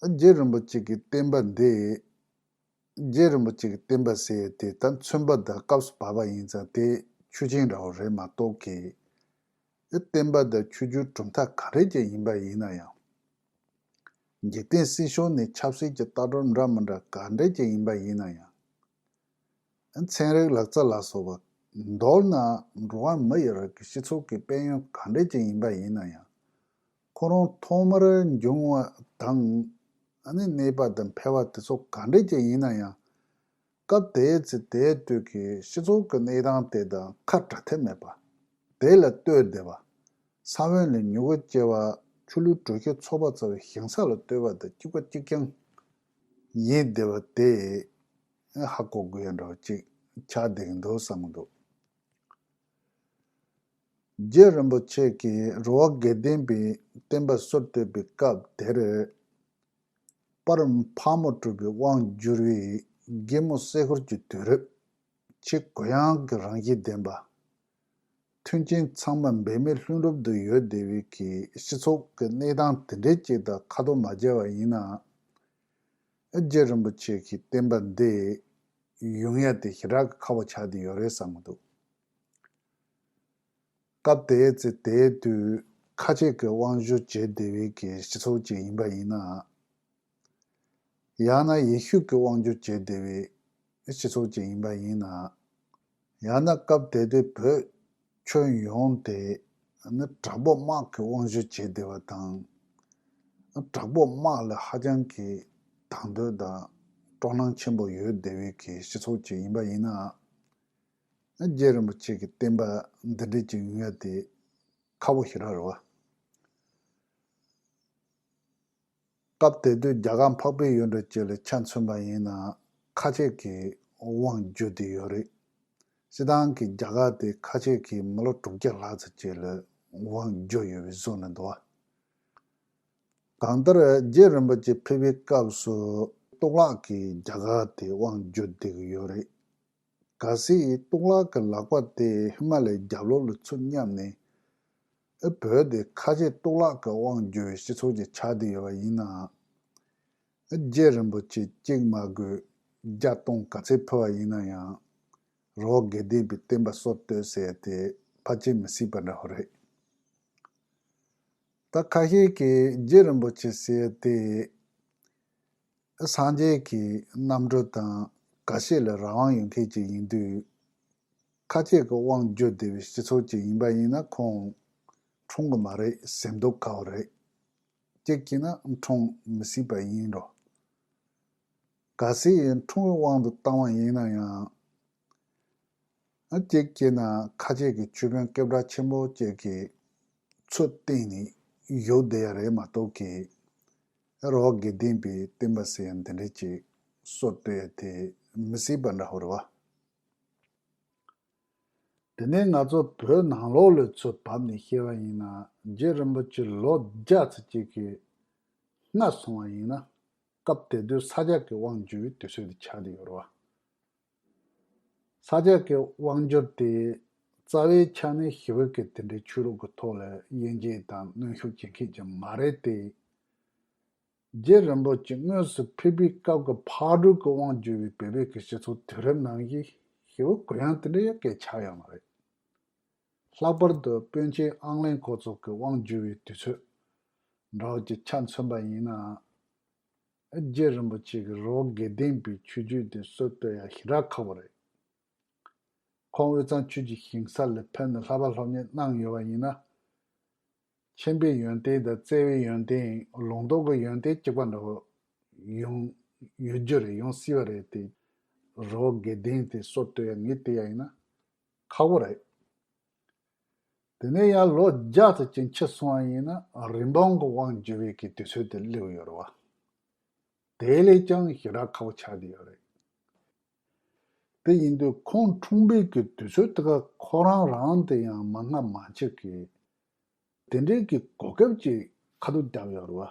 རྗེ་རིན་པོ་ཆེ་གི་བསྟན་པ་འདི། རྗེ་རིན་པོ་ཆེ་གི་བསྟན་པ་ཟེར་ཡ་དེ་ད་མཚོན་པ་དང་སྐབས་སུ་བབས་པ་ཡིན་ཙང་དེ་ཆོས་ཅན་འདྲ་བོ་རེད་མ་གཏོགས་ཀྱི། བསྟན་པ་དང་ཆོས་བརྒྱུད་གྲུབ་མཐའ་ག་འདྲ་ཅིག་ཡིན་པ་ཡིན་ན་ཡང་། འཇིག་རྟེན་སྲིད་ཕྱོགས་ནས་ཆབ་སྲིད་ཀྱི་ལྟ་གྲུབ་འདྲ་མི་འདྲ་ག་འདྲ་ཅིག་ཡིན་པ་ཡིན་ན་ཡང་། ཚན་རིག་ལག་རྩལ་ལ་སོགས་པ། མདོར་ན་འགྲོ་བ་མི་ཡི་རིགས་ཀྱི་སྤྱི་ཚོགས་ཀྱི་དཔལ་ཡོན་ག་འདྲ་ཅིག་ཡིན་པ་ཡིན་ན་ཡང་། ཁོ་རང་ཐོག་མར་འབྱུང་བ་དང་། ཨ་ནི་གནས་པ་དང་འཕེལ་བ་དེ་ཚོ་ག་འདྲ་ཅིག་ཡིན་ན་ཡང་། སྐབས་དེའི་ཚེ་དེའི་དུས་ཀྱི་སྤྱི་ཚོགས་ཀྱི་གནས་སྟངས་དེ་དང་ཁ་བྲལ་ཐབས་མེད་པ། དེ་ལ་ལྟོས་བསྡད་པ། ས་བོན་ལས་མྱུ་གུ་སྐྱེ་བ། ཆུ་ལུད་དྲོད་གཤེར་ཚོགས་པ་ཚང་བའི་ཞིང་ས་ལ་ལྟོས་པ་དང་གཅིག་པ་གཅིག་རྐྱང་ཡིན་བསྡད་པ་དེ་ཧ་གོ་དགོས་ཡ་འདྲ་བོ་ཅིག་ཆགས་བསྡད་ཀྱི་འདུག་བསམ་གྱི་འདུག། རྗེ་རིན་པོ་ཆེ་གིས་རི་བོ་དགེ་ལྡན་པའི་བསྟན་པ་སྲོལ་གཏོད་པའི་སྐབས་དེར། པར་ཕག་མོ་གྲུ་པའི་དབང་བསྒྱུར་བའི་རྒན་མོ་སྲས་འཁོར་གྱི་དུས་རབས། ཆེས་གུ་ཡངས་ཀྱི་རང་བཞིན་ལྡན་པ། མཐུན་རྐྱེན་ཚང་མ་འབད་མེད་ལྷུན་གྲུབ་ཏུ་ཡོད་བསྡད་པའི་གི་སྤྱི་ཚོགས་ཀྱི་གནས་སྟངས་དེ་འདྲའི་ཅིག་དང་ཁ་ཐོག་མ་མཇལ་བ་ཡིན་ན། རྗེ་རིན་པོ་ཆེ་གི་བསྟན་པ་འདི་ཡོང་ཡ་དེ་ཞེ་དྲག་གི་ཁག་པོ་ཆགས་བསྡད་ཡོད་རེད་བསམ་གྱི་འདུག། སྐབས་དེའི་ཚེ་དེའི་དུས་ཁ་ཆེ་གི་དབང་བསྒྱུར་བྱས་བསྡད་པའི་གི་སྤྱི་ཚོགས་ཅིག་ཡིན་པ་ཡིན་ན། ཡང་ན་ཡེ་ཤུ་གི་དབང་བསྒྱུར་བྱས་བསྡད་པའི་སྤྱི་ཚོགས་ཅིག་ཡིན་པ་ཡིན་ན། ཡང་ན་སྐབས་དེ་དུས་བོད་ཁྱོན་ཡོངས་དེ་ནི་དྲག་པོ་དམག་གི་དབང་བསྒྱུར་བྱས་བསྡད་པ་དང་། དྲག་པོ་དམག་ལ་ཧ་ཅང་གི་དང་དོད་དང་སྤྲོ་སྣང་ཆེན་པོ་ཡོད་བསྡད་པའི་གི་སྤྱི་ཚོགས་ཅིག་ཡིན་པ་ཡིན་ན། རྗེ་རིན་པོ་ཆེ་གི་བསྟན་པ་འདི་འདྲ་ཅིག་ཡོང་ཡ་དེ་ཁག་པོ་ཞེ་དྲག་རེད་བ། སྐབས་དེ་དུས་རྒྱ་གར་འཕགས་པའི་ཡུལ་འདྲ་ཅིག་ལ་ཆ་མཚོན་པ་ཡིན་ན་ཁ་ཆེ་གི་དབང་བསྒྱུར་བསྡད་ཡོད་རེད། སྤྱིར་བཏང་གི་རྒྱ་གར་དེ་ཁ་ཆེ་གི་མི་ལོ་དྲུག་བརྒྱ་ལྷག་ཙམ་ཅིག་ལ་དབང་བསྒྱུར་ཡོད་པའི་བཟོ་ནས་འདུག་བ། གང་ལྟར་རྗེ་རིན་པོ་ཆེ་ཕེབས་པའི་སྐབས་སུ་གཙུག་ལག་གིས་རྒྱ་གར་དེ་དབང་བསྒྱུར་བསྡད་ཀྱི་ཡོད་རེད། གལ་སྲིད་གཙུག་ལག་གི་ལག་པ་དེ་ཧི་མ་ལའི་རྒྱབ་ལོགས་ལ་ཚུར་བསྙབས་ནས། ཨེ། བོད་དེ་ཁ་ཆེ་གཙུག་ལག་གི་དབང་བསྒྱུར་བའི་སྤྱི་ཚོགས་ཅིག་ཆགས་བསྡད་ཡོད་པ་ཡིན་ན། ཨེ། རྗེ་རིན་པོ་ཆེ་གཅིག་མ་དགོས་བརྒྱ་སྟོང་ག་ཚད་ཕུལ་བ་ཡིན་ན་ཡང་། རི་བོ་དགེ་ལྡན་པའི་བསྟན་པ་སྲོལ་གཏོད་ཟེར་ཡ་དེ་ཕལ་ཆེར་མི་སྲིད་པ་འདྲ་བོ་རེད། ད་ཁ་ཤས་ཀྱིས་རྗེ་རིན་པོ་ཆེ་ཟེར་ཡ་དེ། སངས་རྒྱས་ཀྱི་རྣམ་སྤྲུལ་དང་འགའ་ཤས་ལ་རང་དབང་ཡོད་མཁན་ཅིག་ཡིན་དུས། ཁ་ཆེ་གི་དབང་བསྒྱུར་བསྡད་པའི་སྤྱི་ཚོགས་ཅིག་ཡིན་པ་ཡིན་ན་ཁོང་འཁྲུངས་གི་མ་རེད་ཟེར་མདོག་ཁ་པོ་རེད། གཅིག་བྱས་ན་འཁྲུངས་མི་སྲིད་པ་ཡིན་འགྲོ། གལ་སྲིད་འཁྲུངས་པའི་དབང་དུ་བཏང་བ་ཡིན་ན་ཡང་། ཨ་གཅིག་བྱས་ན་ཁ་ཆེ་གི་ཆོས་དཔོན་སྐད་གྲགས་ཆེན་པོ་གཅིག་གིས་ཚུར་བསྟན་ནས་བཞུགས་བསྡད་ཡ་རེད་མ་གཏོགས་ཀྱི། རི་བོ་དགེ་ལྡན་པའི་བསྟན་པ་ཟེར་ཡ་འདི་འདྲ་ཅིག་སྲོལ་གཏོད་ཡ་དེ་མི་སྲིད་པ་འདྲ་བོ་རེད་བ། དེ་ནས་ང་ཚོ་བོད་ནང་ལོགས་ལ་ཚུར་བབས་ནས་བཤད་པ་ཡིན་ན། རྗེ་རིན་པོ་ཆེ་ལོ་བརྒྱ་ཙམ་ཅིག་གི་སྔ་སོང་བ་ཡིན་ན། སྐབས་དེ་དུས་ས་སྐྱ་གི་དབང་བསྒྱུར་བའི་དུས་ཚོད་དེ་ཆགས་བསྡད་ཡོད་རེད་བ། ས་སྐྱ་གི་དབང་བསྒྱུར་དེ་རྩ་བའི་ཆ་ནས་ཞི་བའི་གི་དེ་འདྲའི་ཆོས་ལུགས་ཀྱི་ཐོག་ལ་དབྱེ་འབྱེད་དང་གནོན་ཤུགས་བྱེད་མཁན་ཅིག་མ་རེད་དེ། རྗེ་རིན་པོ་ཆེ་དངོས་སུ་ཕེབས་པའི་སྐབས་ཀྱི་ཕག་གྲུ་གི་དབང་བསྒྱུར་བའི་བོད་པའི་གི་སྤྱི་ཚོགས་དུས་རབས་ནང་བཞིན་ཞི་བའི་གུ་ཡངས་དེ་འདྲ་ཡང་སྐད་ཆགས་ཡོད་མ་རེད། ལྷག་པར་དུ་པཎ་ཆེན་ཨང་གླིང་ཁོ་ཚོ་གི་དབང་བསྒྱུར་བའི་དུས་ཚོད་འདྲ་བོ་ཅིག་ཆ་མཚོན་པ་ཡིན་ན། རྗེ་རིན་པོ་ཆེ་གིས་རི་བོ་དགེ་ལྡན་པའི་ཆོས་བརྒྱུད་དེ་སྲོལ་གཏོད་ཡ་ཞེ་དྲག་ཁག་པོ་རེད། ཁོང་དབུས་གཙང་ཆོས་ཀྱི་ཞིང་ས་ལ་ཕེབས་ནས་བསླབ་པ་སློབ་གཉེར་གནང་ཡོད་པ་ཡིན་ན། མཁྱེན་པའི་ཡོན་ཏན་དང་བརྩེ་བའི་ཡོན་ཏན། ལུང་རྟོགས་ཀྱི་ཡོན་ཏན་གཅིག་པ་འདྲ་བོ་ཡོང་ཡོད་རྒྱུ་རེད། ཡོང་སྲིད་པ་རེད་དེ། རི་བོ་དགེ་ལྡན་དེ་སྲོལ་གཏོད་ཡ་ངས་བལྟས་ཡ་ཡིན་ན་ཁག་པོ་རེད། དེ་ནས་ཡང་ལོ་བརྒྱ་ཙམ་ཅིག་འཁྱེར་སོང་བ་ཡིན་ན། རིན་སྤུངས་ཀྱི་དབང་བསྒྱུར་བའི་གི་དུས་ཚོད་དེ་སླེབས་ཡོད་རེད་བ། དེ་ལས་ཀྱང་ཞེ་དྲག་ཁག་པོ་ཆགས་བསྡད་ཡོད་རེད། དེ་ཡིན་དུས་ཁོང་འཁྲུངས་པའི་གི་དུས་ཚོད་དེ་ག་ཁོ་རང་རང་དེ་ཡང་མ་སྔ་མ་འཁྱེར་གི། དེ་འདྲའི་གི་གོ་སྐབས་ཅིག་ཁ་ཐུག་བརྒྱབ་ཡོད་རེད་བ།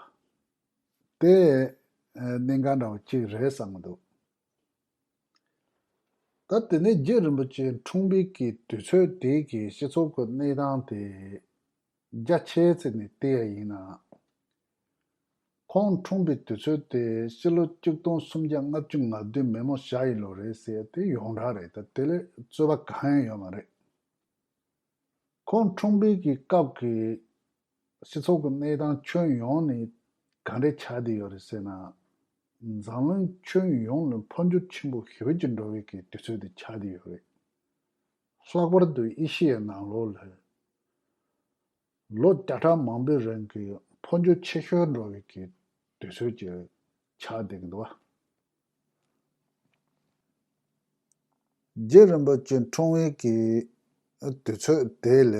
དེ་ཨ་གནད་འགག་འདྲ་བོ་ཅིག་རེད་བསམ་གི་འདུག། ད་དེ་ནས་རྗེ་རིན་པོ་ཆེ་འཁྲུངས་པའི་གི་དུས་ཚོད་དེ་གི་སྤྱི་ཚོགས་ཀྱི་གནས་སྟངས་དེ་རྒྱ་ཆེ་ཚད་ནས་བལྟས་ཡ་ཡིན་ན། ཁོང་འཁྲུངས་པའི་དུས་ཚོད་དེ་ཕྱི་ལོ་ཆིག་སྟོང་སུམ་བརྒྱ་ལྔ་བཅུ་ང་བདུན་མེ་མོ་ཞག་ཡི་ལོ་རེད་ཟེར་ཡ་དེ་ཡོངས་གྲགས་རེད། ད་དེ་ལས་རྩོད་པ་གང་ཡང་ཡོད་མ་རེད། ཁོང་འཁྲུངས་པའི་གི་སྐབས་ཀྱི་སྤྱི་ཚོགས་ཀྱི་གནས་སྟངས་ཁྱོན་ཡོངས་ནས་ག་འདྲས་ཆགས་བསྡད་ཡོད་རེད་ཟེར་ན། འཛམ་གླིང་ཁྱོན་ཡོངས་ལ་འཕོ་འགྱུར་ཆེན་པོ་ཞེ་པོ་ཅིག་འགྲོ་བའི་གི་དུས་ཚོད་དེ་ཆགས་བསྡད་ཡོད་རེད། ལྷག་པར་དུ་ཨེ་ཤི་ཡའི་ནང་ལོགས་ལ་ལོ་བརྒྱ་ཕྲག་མང་པོའི་རིང་གི་འཕོ་འགྱུར་ཆེ་ཤོས་འགྲོ་བའི་གི་དུས་ཚོད་ཅིག་ཆགས་བསྡད་ཀྱི་འདུག་བ། རྗེ་རིན་པོ་ཆེ་འཁྲུངས་པའི་གི་དུས་ཚོད་དེ་ལས་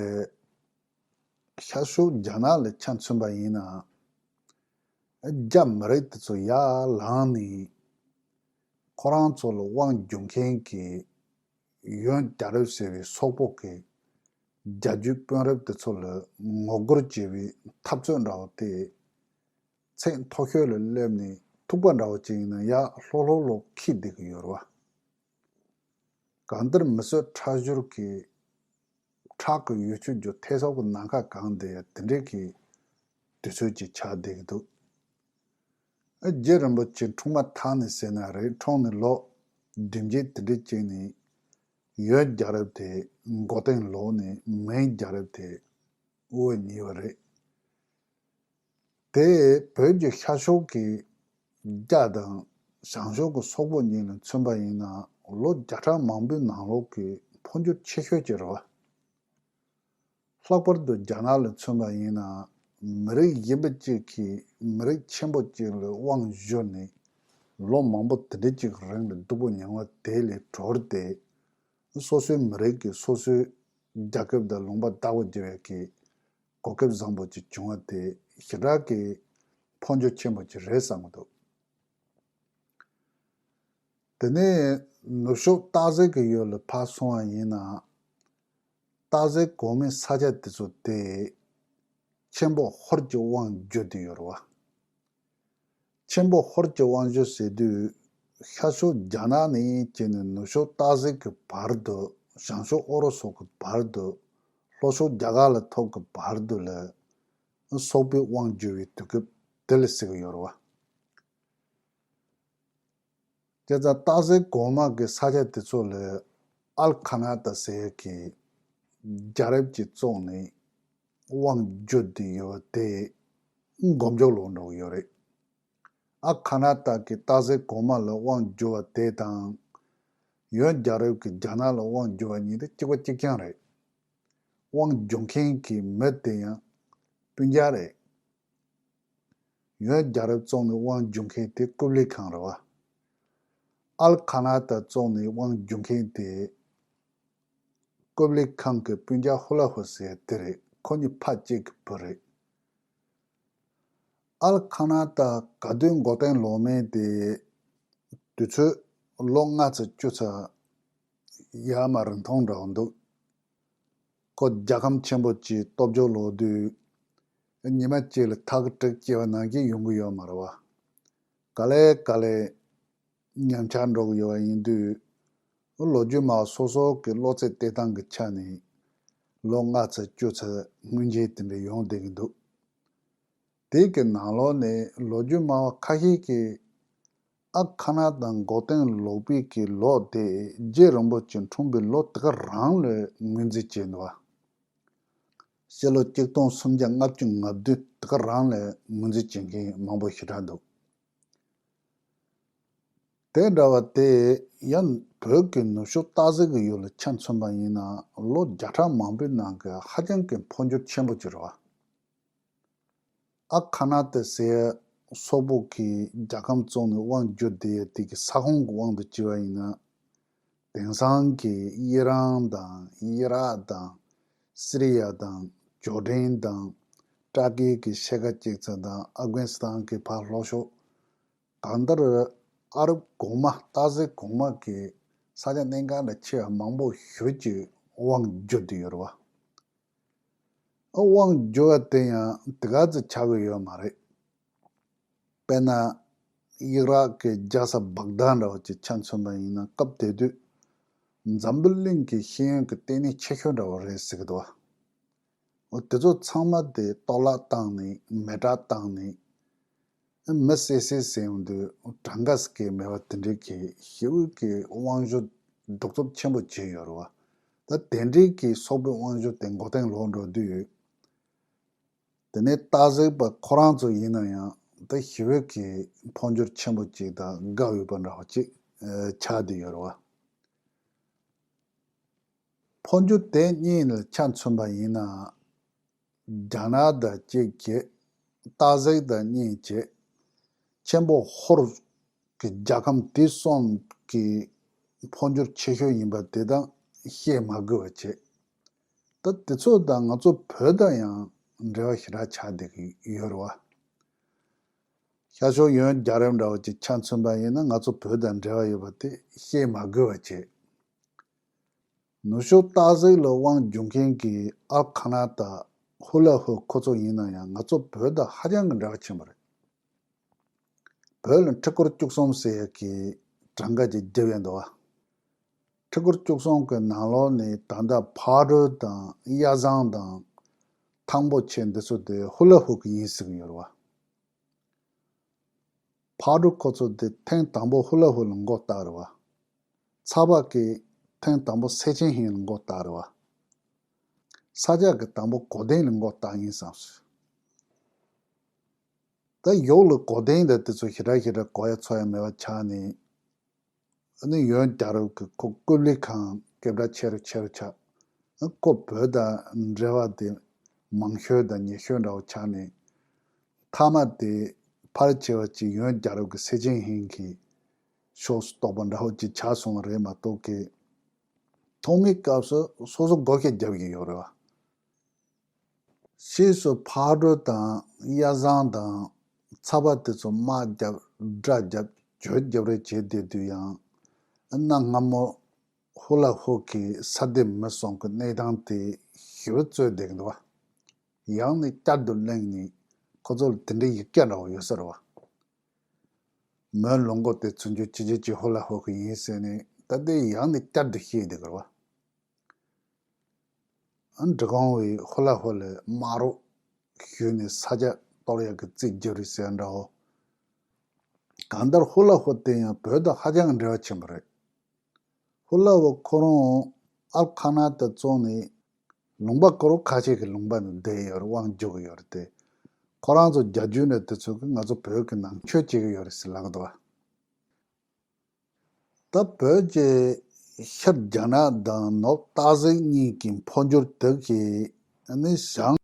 ཤར་ཕྱོགས་རྒྱ་ནག་ལ་ཆ་མཚོན་པ་ཡིན་ན། རྒྱ་མི་རིགས་དེ་ཚོ་ཡར་ལངས་ནས་ཁོ་རང་ཚོ་ལ་དབང་སྒྱུར་མཁན་གྱི་ཡོན་རྒྱལ་རབས་ཟེར་བའི་སོག་པོ་གི་རྒྱལ་རྒྱུད་དཔོན་རབས་དེ་ཚོ་ལ་ངོ་རྒོལ་བྱེད་པའི་འཐབ་རྩོད་འདྲ་བོ་དེ་ཚད་མཐོ་ཤོས་ལ་སླེབས་ནས་ཐུག་པ་འདྲ་བོ་ཅིག་ཡིན་ན་ཡར་ལྷོད་ལྷོད་ལོག་འཁྱེར་བསྡད་ཀྱི་ཡོད་རེད་བ། གང་ལྟར་མི་གསོད་ཁྲག་སྦྱོར་གྱི་ཁྲག་གི་ཡུལ་ཆུ་རྒྱུ་ཐེ་ཚོམ་གྱི་ནམ་མཁའ་གང་བསྡད་ཡ་དེ་འདྲའི་གི་དུས་ཚོད་ཅིག་ཆགས་བསྡད་ཀྱི་འདུག། ཨ་རྗེ་རིན་པོ་ཆེ་འཁྲུངས་མ་ཐག་ནས་ཟེར་ན་རེད། འཁྲུངས་ནས་ལོ་བདུན་བརྒྱད་དེ་འདྲའི་ཅིག་ནས་ཡོན་རྒྱལ་རབས་དེ་མགོ་རྟིང་ལོག་ནས་མིང་རྒྱལ་རབས་དེ་དབུ་བརྙེས་པ་རེད། དེ་བོད་ཀྱི་ཤར་ཕྱོགས་ཀྱི་རྒྱ་དང་བྱང་ཕྱོགས་ཀྱི་སོག་པོ་གཉིས་ལ་མཚོན་པ་ཡིན་ན་ལོ་བརྒྱ་ཕྲག་མང་པོའི་ནང་ལོགས་ཀྱི་འཕོ་འགྱུར་ཆེ་ཤོས་ཅིག་རེད་བ། ལྷག་པར་དུ་རྒྱ་ནག་ལ་མཚོན་པ་ཡིན་ན་མི་རིགས་གཞན་པ་གཅིག་གིས་མི་རིགས་ཆེན་པོ་གཅིག་ལ་དབང་བསྒྱུར་ནས་ལོ་མང་པོ་དེ་འདྲ་གཅིག་གི་རིང་ལ་སྡུག་པོ་མྱངས་པ་དེ་ལས་གྲོལ་ཏེ། སོ་སོའི་མི་རིགས་ཀྱི་སོ་སོའི་རྒྱལ་ཁབ་དང་ལུང་པ་བདག་པོ་རྒྱག་ཡག་གི་གོ་སྐབས་བཟང་པོ་ཅིག་བྱུང་བ་དེ་ཞེ་དྲག་གི་འཕོ་འགྱུར་ཆེན་པོ་ཅིག་རེད་བསམ་གྱི་འདུག། དེ་ནས་ནུབ་ཕྱོགས་སྟག་གཟིག་གི་ཡུལ་ལ་ཕར་སོང་བ་ཡིན་ན། སྟག་གཟིག་གོང་མའི་ས་ཆ་དེ་ཚོ་དེ་ཆེན་པོ་ཧོར་གྱི་དབང་བསྒྱུར་ཏེ་ཡོད་རེད་བ། ཆེན་པོ་ཧོར་གྱི་དབང་བསྒྱུར་ཟེར་དུས་ཤར་ཕྱོགས་རྒྱ་ནག་ནས་བྱས་ནས་ནུབ་ཕྱོགས་སྟག་གཟིག་གི་བར་དུ། བྱང་ཕྱོགས་ཨོ་རོ་སོག་གི་བར་དུ། ལྷོ་ཕྱོགས་རྒྱ་གར་ལ་ཐོག་གི་བར་དུ་ལ་སོག་པོའི་དབང་བསྒྱུར་བའི་དུས་སྐབས་དེ་ལ་ཟེར་གྱི་ཡོད་རེད་བ། བྱས་ཙང་སྟག་གཟིག་གོང་མ་གི་ས་ཆ་དེ་ཚོ་ལ་ཨལ་ཁ་ན་ཏ་ཟེར་ཡག་གི་རྒྱལ་རབས་ཀྱིས་བཙོངས་ནས་དབང་བསྒྱུར་ཏེ་ཡོད་པ་དེ་མགོ་མཇུག་ལོག་འགྲོ་གི་ཡོད་རེད། ཨལ་ཁ་ན་ཏ་གིས་སྟག་གཟིག་གོང་མ་ལ་དབང་བསྒྱུར་བ་དེ་དང་། ཡོན་རྒྱལ་རབས་ཀྱིས་རྒྱ་ནག་ལ་དབང་བསྒྱུར་བ་གཉིས་དེ་གཅིག་པ་གཅིག་རྐྱང་རེད། དབང་བསྒྱུར་མཁན་གྱི་མི་དེ་ཡང་སྤུན་ཀྱག་རེད། ཡོན་རྒྱལ་རབས་བཙོང་ནས་དབང་བསྒྱུར་མཁན་དེ་ཀུབ་ལི་ཁང་རེད་བ། ཨལ་ཁ་ན་ཏ་བཙོང་ནས་དབང་བསྒྱུར་མཁན་དེ་ཀུབ་ལི་ཁང་གི་སྤུན་ཀྱག་ཧུ་ལ་ཧུ་ཟེར་དེ་རེད། ཁོ་གཉིས་ཕ་གཅིག་གི་བུ་རེད། ཨལ་ཁ་ན་ཏ་ག་དུས་མགོ་རྟིང་ལོག་མིན་དེ་དུས་ཚོད་ལོ་ལྔ་ཚེ་བཅུ་ཚེ་ཡར་མར་རིང་ཐུང་འདྲ་བོ་འདུག་ཁོ་རྒྱལ་ཁམས་ཆེན་པོ་གཅིག་སྟོབས་འབྱོར་ལོག་དུས་ཉི་མ་གཅིག་ལ་ཐག་གི་དྲེག་སྐྱེ་བ་ནང་གི་ཡོང་གི་ཡོད་མ་རེད་བ། ག་ལེ་ག་ལེ་ཉམས་ཆག་འགྲོ་གི་ཡོད་པ་ཡིན་དུས། ལོ་རྒྱུས་སྨྲ་བ་སོ་སོ་གི་བློ་རྩེ་གཏད་སྟངས་ཀྱི་ཆ་ནས་ལོ་ལྔ་ཚེ་བཅུ་ཚེ་སྔོན་རྗེས་དེ་འདྲ་ཡོང་བསྡད་ཀྱི་འདུག་དེའི་གི་ནང་ལོགས་ནས་ལོ་རྒྱུས་སྨྲ་བ་ཁ་ཤས་ཀྱིས་ཨ་ཁ་ན་ཏ་མགོ་རྟིང་ལོག་པའི་གི་ལོ་དེ་རྗེ་རིན་པོ་ཆེ་འཁྲུངས་པའི་ལོ་དེ་ག་རང་ལ་ངོས་འཛིན་བྱས་འདུག་བ། སྤྱི་ལོ་གཅིག་སྟོང་སུམ་བརྒྱ་ལྔ་བཅུ་ང་བདུན་དེ་ག་རང་ལ་ངོས་འཛིན་བྱེད་མཁན་མང་པོ་ཞེ་དྲག་འདུག་དེ་འདྲ་བ་དེ་ཡང་བོད་ཀྱི་ནུབ་ཕྱོགས་སྟག་གཟིག་གི་ཡུལ་ལ་ཆ་མཚོན་པ་ཡིན་ན་ལོ་བརྒྱ་ཕྲག་མང་པོའི་ནང་གི་ཧ་ཅང་གི་འཕོ་འགྱུར་ཆེན་པོ་ཅིག་རེད་བ། ཨ་ཁ་ན་ཏ་ཟེར་སོག་པོ་གིས་རྒྱལ་ཁམས་བཙོང་ནས་དབང་བསྒྱུར་བསྡད་ཡ་དེ་གི་ས་ཁོངས་ཀྱི་དབང་དུ་བྱས་པ་ཡིན་ན། དེང་སང་གི་ཨི་རན་དང་ཨི་རག་དང་སི་རི་ཡ་དང་ཇོར་ཌན་དང་ཏུར་ཀི་གི་ཤར་ཁ་ཅིག་ཚ་དང་ཨབ་གྷ་ནི་སི་ཐན་གི་ཕར་ལྷོ་ཕྱོགས། གང་ལྟར་ཨ་རབ་གོང་མ་སྟག་གཟིག་གོང་མ་གི་ས་ཆ་གནད་འགག་འདྲ་ཆེ་བ་མང་པོ་ཞེ་ཅིག་དབང་བསྒྱུར་བསྡད་ཡོད་རེད་བ། ཨ་དབང་བསྒྱུར་བ་དེ་ཡང་དེ་ག་ཙམ་ཆགས་ཀྱི་ཡོད་མ་རེད། དཔེར་ན། ཨི་རག་གི་རྒྱལ་ས་བག་དྷ་འདྲ་བོ་ཅིག་ཆ་མཚོན་པ་ཡིན་ན་སྐབས་དེ་དུས་འཛམ་བུ་གླིང་གི་ཤེས་ཡོན་གྱི་ལྟེ་གནས་ཆེ་ཤོས་འདྲ་བོ་རེད་ཟེར་གྱི་འདུག་བ། འོ་དེ་ཚོ་ཚང་མ་དེ་གཏོར་བརླག་བཏང་ནས་མེ་སྲེག་བཏང་ནས། མི་བསད་བསད་ཟེར་ཡོང་དུས་གྲངས་ཀ་ཟེར་གྱི་མེད་པ་དེ་འདྲའི་གི་ཞི་བའི་གི་དབང་ཤུགས་གདུག་རྩུབ་ཆེན་པོ་བྱས་ཡོད་རེད་བ། ད་དེ་འདྲའི་གི་སོག་པོའི་དབང་ཤུགས་དེ་མགོ་རྟིང་ལོག་འགྲོ་དུས། དེ་ནས་སྟག་གཟིག་པ་ཁོ་རང་ཚོ་ཡིན་ན་ཡང་ད་ཞི་བའི་གི་འཕོ་འགྱུར་ཆེན་པོ་ཅིག་དང་དགའ་འོས་པ་འདྲ་བ་ཅིག་ཆགས་བསྡད་ཡོད་རེད་བ། འཕོ་འགྱུར་དེ་གཉིས་ལ་ཆ་མཚོན་པ་ཡིན་ན། རྒྱ་ནག་དང་གཅིག་བྱས། སྟག་གཟིག་དང་གཉིས་བྱས། ཆེན་པོ་ཧོར་གྱི་རྒྱལ་ཁམས་དེ་གསུམ་གྱི་འཕོ་འགྱུར་ཆེ་ཤོས་ཡིན་པ་དེ་དང་བཤད་མ་དགོས་པ་བྱས། ད་དེ་ཚོ་དང་ང་ཚོ་བོད་དང་ཡང་འབྲེལ་བ་ཞེ་དྲག་ཆགས་བསྡད་ཀྱི་ཡོད་རེད་བ། ཤར་ཕྱོགས་ཡོན་རྒྱལ་རབས་འདྲ་བོ་ཅིག་ཆ་མཚོན་པ་ཡིན་ན་ང་ཚོ་བོད་དང་འབྲེལ་བ་ཡོད་པ་དེ་བཤད་མ་དགོས་པ་བྱས། ནུབ་ཕྱོགས་སྟག་གཟིག་ལ་དབང་བསྒྱུར་མཁན་གྱི་ཨལ་ཁ་ན་ཏ་ཧུ་ལ་ཧུ་ཁོ་ཚོ་ཡིན་ན་ཡང་ང་ཚོ་བོད་དང་ཧ་ཅང་གི་འབྲེལ་བ་ཆེན་པོ་རེད། བོད་ལ་ཁྲི་སྐོར་བཅུ་གསུམ་ཟེར་ཡག་གི་གྲངས་ཀ་ཅིག་བརྒྱབ་ཡོད་འདུག་བ། ཁྲི་སྐོར་བཅུ་གསུམ་གྱི་ནང་ལོགས་ནས་ད་ལྟ་ཕག་གྲུ་དང་གཡའ་བཟང་དང་ཐང་པོ་ཆེ་འདི་ཚོ་དེ་ཧུ་ལ་ཧུ་གི་ཡིན་ཟེར་གྱི་ཡོད་རེད་བ། ཕག་གྲུ་ཁོ་ཚོ་དེ་ཐེངས་དང་པོ་ཧུ་ལ་ཧུ་ལ་མགོ་བཏགས་རེད་བ། ཚ་བ་གིས་ཐེངས་དང་པོ་སེ་ཆེན་ཧིང་ལ་མགོ་བཏགས་རེད་བ། ས་སྐྱ་གིས་དང་པོ་གོ་ལྡིང་ལ་མགོ་བཏགས་ཡིན་བསམ་སོང་། ད་ཡོག་ལ་གོ་ལྡིང་དང་དེ་ཚོ་ཞེ་དྲག་ཞེ་དྲག་གོ་ཡ་ཚོར་ཡ་མེད་པ་ཆགས་ནས། ཨ་ནི་ཡོན་རྒྱལ་རབས་ཀྱི་ཁོ་ཀུབ་ལི་ཁང་སྐད་གྲགས་ཆེ་རུ་ཆེ་རུ་ཆགས། ཨ་ཁོ་བོད་དང་འབྲེལ་བ་དེ་མང་ཤོས་དང་ཉེ་ཤོས་འདྲ་བོ་ཆགས་ནས། མཐའ་མ་དེ་ཕལ་ཆེ་བ་ཅིག་ཡོན་རྒྱལ་རབས་ཀྱི་སེ་ཆེན་ཧིང་གི་ཕྱོགས་སུ་གཏོགས་པ་འདྲ་བོ་ཅིག་ཆགས་སོང་བ་རེད་མ་གཏོགས་ཀི། ཐོག་མའི་སྐབས་སུ་སོ་སོ་བགོ་སྐལ་རྒྱབ་ཀྱི་ཡོད་རེད་བ། ཕྱིས་སུ་ཕག་གྲུ་དང་གཡའ་བཟང་དང་ཚ་བ་དེ་ཚོ་དམག་རྒྱབ་དགྲ་རྒྱབ་བྱོལ་རྒྱབ་རེས་བྱེད་བསྡད་དུས་ཡང་། གནའ་སྔ་མོ་ཧུ་ལ་ཧུ་གི་ས་སྡེ་མི་གསུམ་གི་གནས་སྟངས་དེ་ཞེ་པོ་རྩོད་བསྡད་ཀྱི་འདུག་བ། ཡང་ནས་བསྐྱར་དུ་གླེང་ནས་ཁོ་ཚོ་ལ་དེ་འདྲའི་ཡིག་བརྒྱ་འདྲ་བོ་ཡོད་ས་རེད་བ། མོན་ལུང་པ་དེ་ཚུན་ཆད་ཅི་བྱེད་ཀྱི་ཧུ་ལ་ཧུ་གི་ཡིན་ཟེར་ནས་ད་ལྟའི་ཡང་ནས་བསྐྱར་དུ་བཤད་བསྡད་ཀྱི་རེད་བ། འབྲི་གུང་བས་ཧུ་ལ་ཧུ་ལ་དམག་རོགས་ཞུས་ནས་ས་སྐྱ་གཏོར་ཡག་གི་རྩིས་བརྒྱབ་རེད་ཟེར་འདྲ་བོ། གང་ལྟར་ཧུ་ལ་ཧུ་དེ་ཡང་བོད་དང་ཧ་ཅང་གི་འབྲེལ་བ་ཆེན་པོ་རེད། ཧུ་ལ་ཧུ་ཁོ་རང་ཨལ་ཁ་ན་ཏ་བཙོང་ནས་ལུང་པ་དཀར་པོ་ཁ་ཤས་ཀྱི་ལུང་པ་ནས་བསྡད་ཡོད་རེད། དབང་བསྒྱུར་གྱི་ཡོད་རེད་དེ། ཁོ་རང་ཚོ་རྒྱ་རྒྱུད་ནས་དེ་ཚོ་གིས་ང་ཚོ་བོད་ཀྱི་ནང་ཆོས་བྱེད་ཀྱི་ཡོད་རེད་ཟེར་ལབ་ཀྱི་འདུག་བ། ད་བོད་ཀྱི་ཤར་རྒྱ་ནག་དང་ནུབ་སྟག་གཟིག་གཉིས་ཀྱི་འཕོ་འགྱུར་དེ་གིས་ནི་བྱང་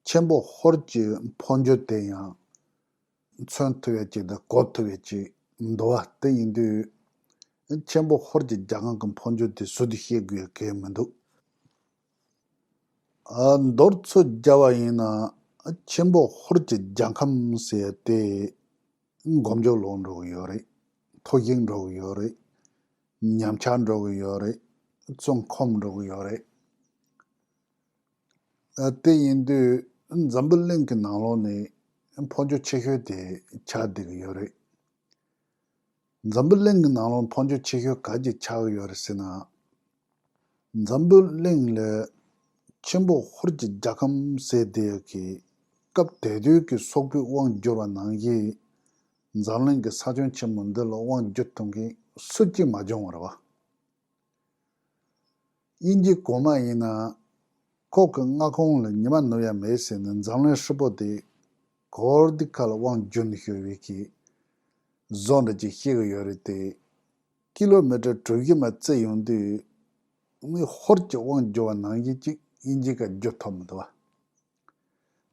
ཆེན་པོ་ཧོར་གྱི་འཕོ་འགྱུར་དེ་ཡང་ མཚོན་ཐུབ་ཡ་ཅིག་དང་གོ་ཐུབ་ཡ་ཅིག་འདུག་བ། དེ་ཡིན་དུས་ཆེན་པོ་ཧོར་གྱི་རྒྱལ་ཁམས་ཀྱི་འཕོ་འགྱུར་དེ་ཟུར་དུ་བཤད་དགོས་ཡ་གང་ཡང་མི་འདུག་ཨ། མདོར་ཚུར་བརྒྱབ་པ་ཡིན་ན། ཆེན་པོ་ཧོར་གྱི་རྒྱལ་ཁམས་ཟེར་ཡ་དེ་མགོ་མཇུག་ལོག་འགྲོ་གི་ཡོད་རེད། འཐོར་ཞིག་འགྲོ་གི་ཡོད་རེད། ཉམས་ཆག་འགྲོ་གི་ཡོད་རེད། བཙོན་ཁོམ་འགྲོ་གི་ཡོད་རེད། ཨ། དེ་ཡིན་དུས་འཛམ་བུ་གླིང་གི་ནང་ལོགས་ནས་འཕོ་འགྱུར་ཆེ་ཤོས་དེ་ཆགས་བསྡད་ཀྱི་ཡོད་རེད། འཛམ་བུ་གླིང་གི་ནང་ལོགས་འཕོ་འགྱུར་ཆེ་ཤོས་ག་གི་ཆགས་ཀྱི་ཡོད་རེད་ཟེར་ན། འཛམ་བུ་གླིང་ལ་ཆེན་པོ་ཧོར་གྱི་རྒྱལ་ཁམས་ཟེར་བསྡད་ཡ་གི་སྐབས་དེ་དུས་ཀྱི་སོག་པོས་དབང་བསྒྱུར་བ་ནང་བཞིན་འཛམ་གླིང་གི་ས་ཁྱོན་ཆེན་པོ་འདི་ལ་དབང་བསྒྱུར་ཐུབ་མཁན་སུ་གཅིག་མ་བྱུང་བ་རེད་བ། དབྱིན་ཇི་གོང་མ་ཡིན་ན་ཁོ་གི་མངའ་ཁོངས་ལ་ཉི་མ་ནུབ་ཡ་མེད་ཟེར་ནས་འཛམ་གླིང་ཧྲིལ་པོ་དེ་གོར་དི་ཁ་ལ་དབང་བསྒྱུར་ནས་ཤོར་བའི་གི་བཟོ་འདྲ་ཅིག་བཤད་གི་ཡོད་རེད་དེ། ཀི་ལོ་མི་ཊར་གྲུ་བཞི་མ་བརྩིས་ཡོང་དུས་ནི་ཧོར་གྱི་དབང་བསྒྱུར་བ་ནང་བཞིན་ཅིག་དབྱིན་ཇི་ཁ་བསྒྱུར་ཐུབ་མི་འདུག་བ།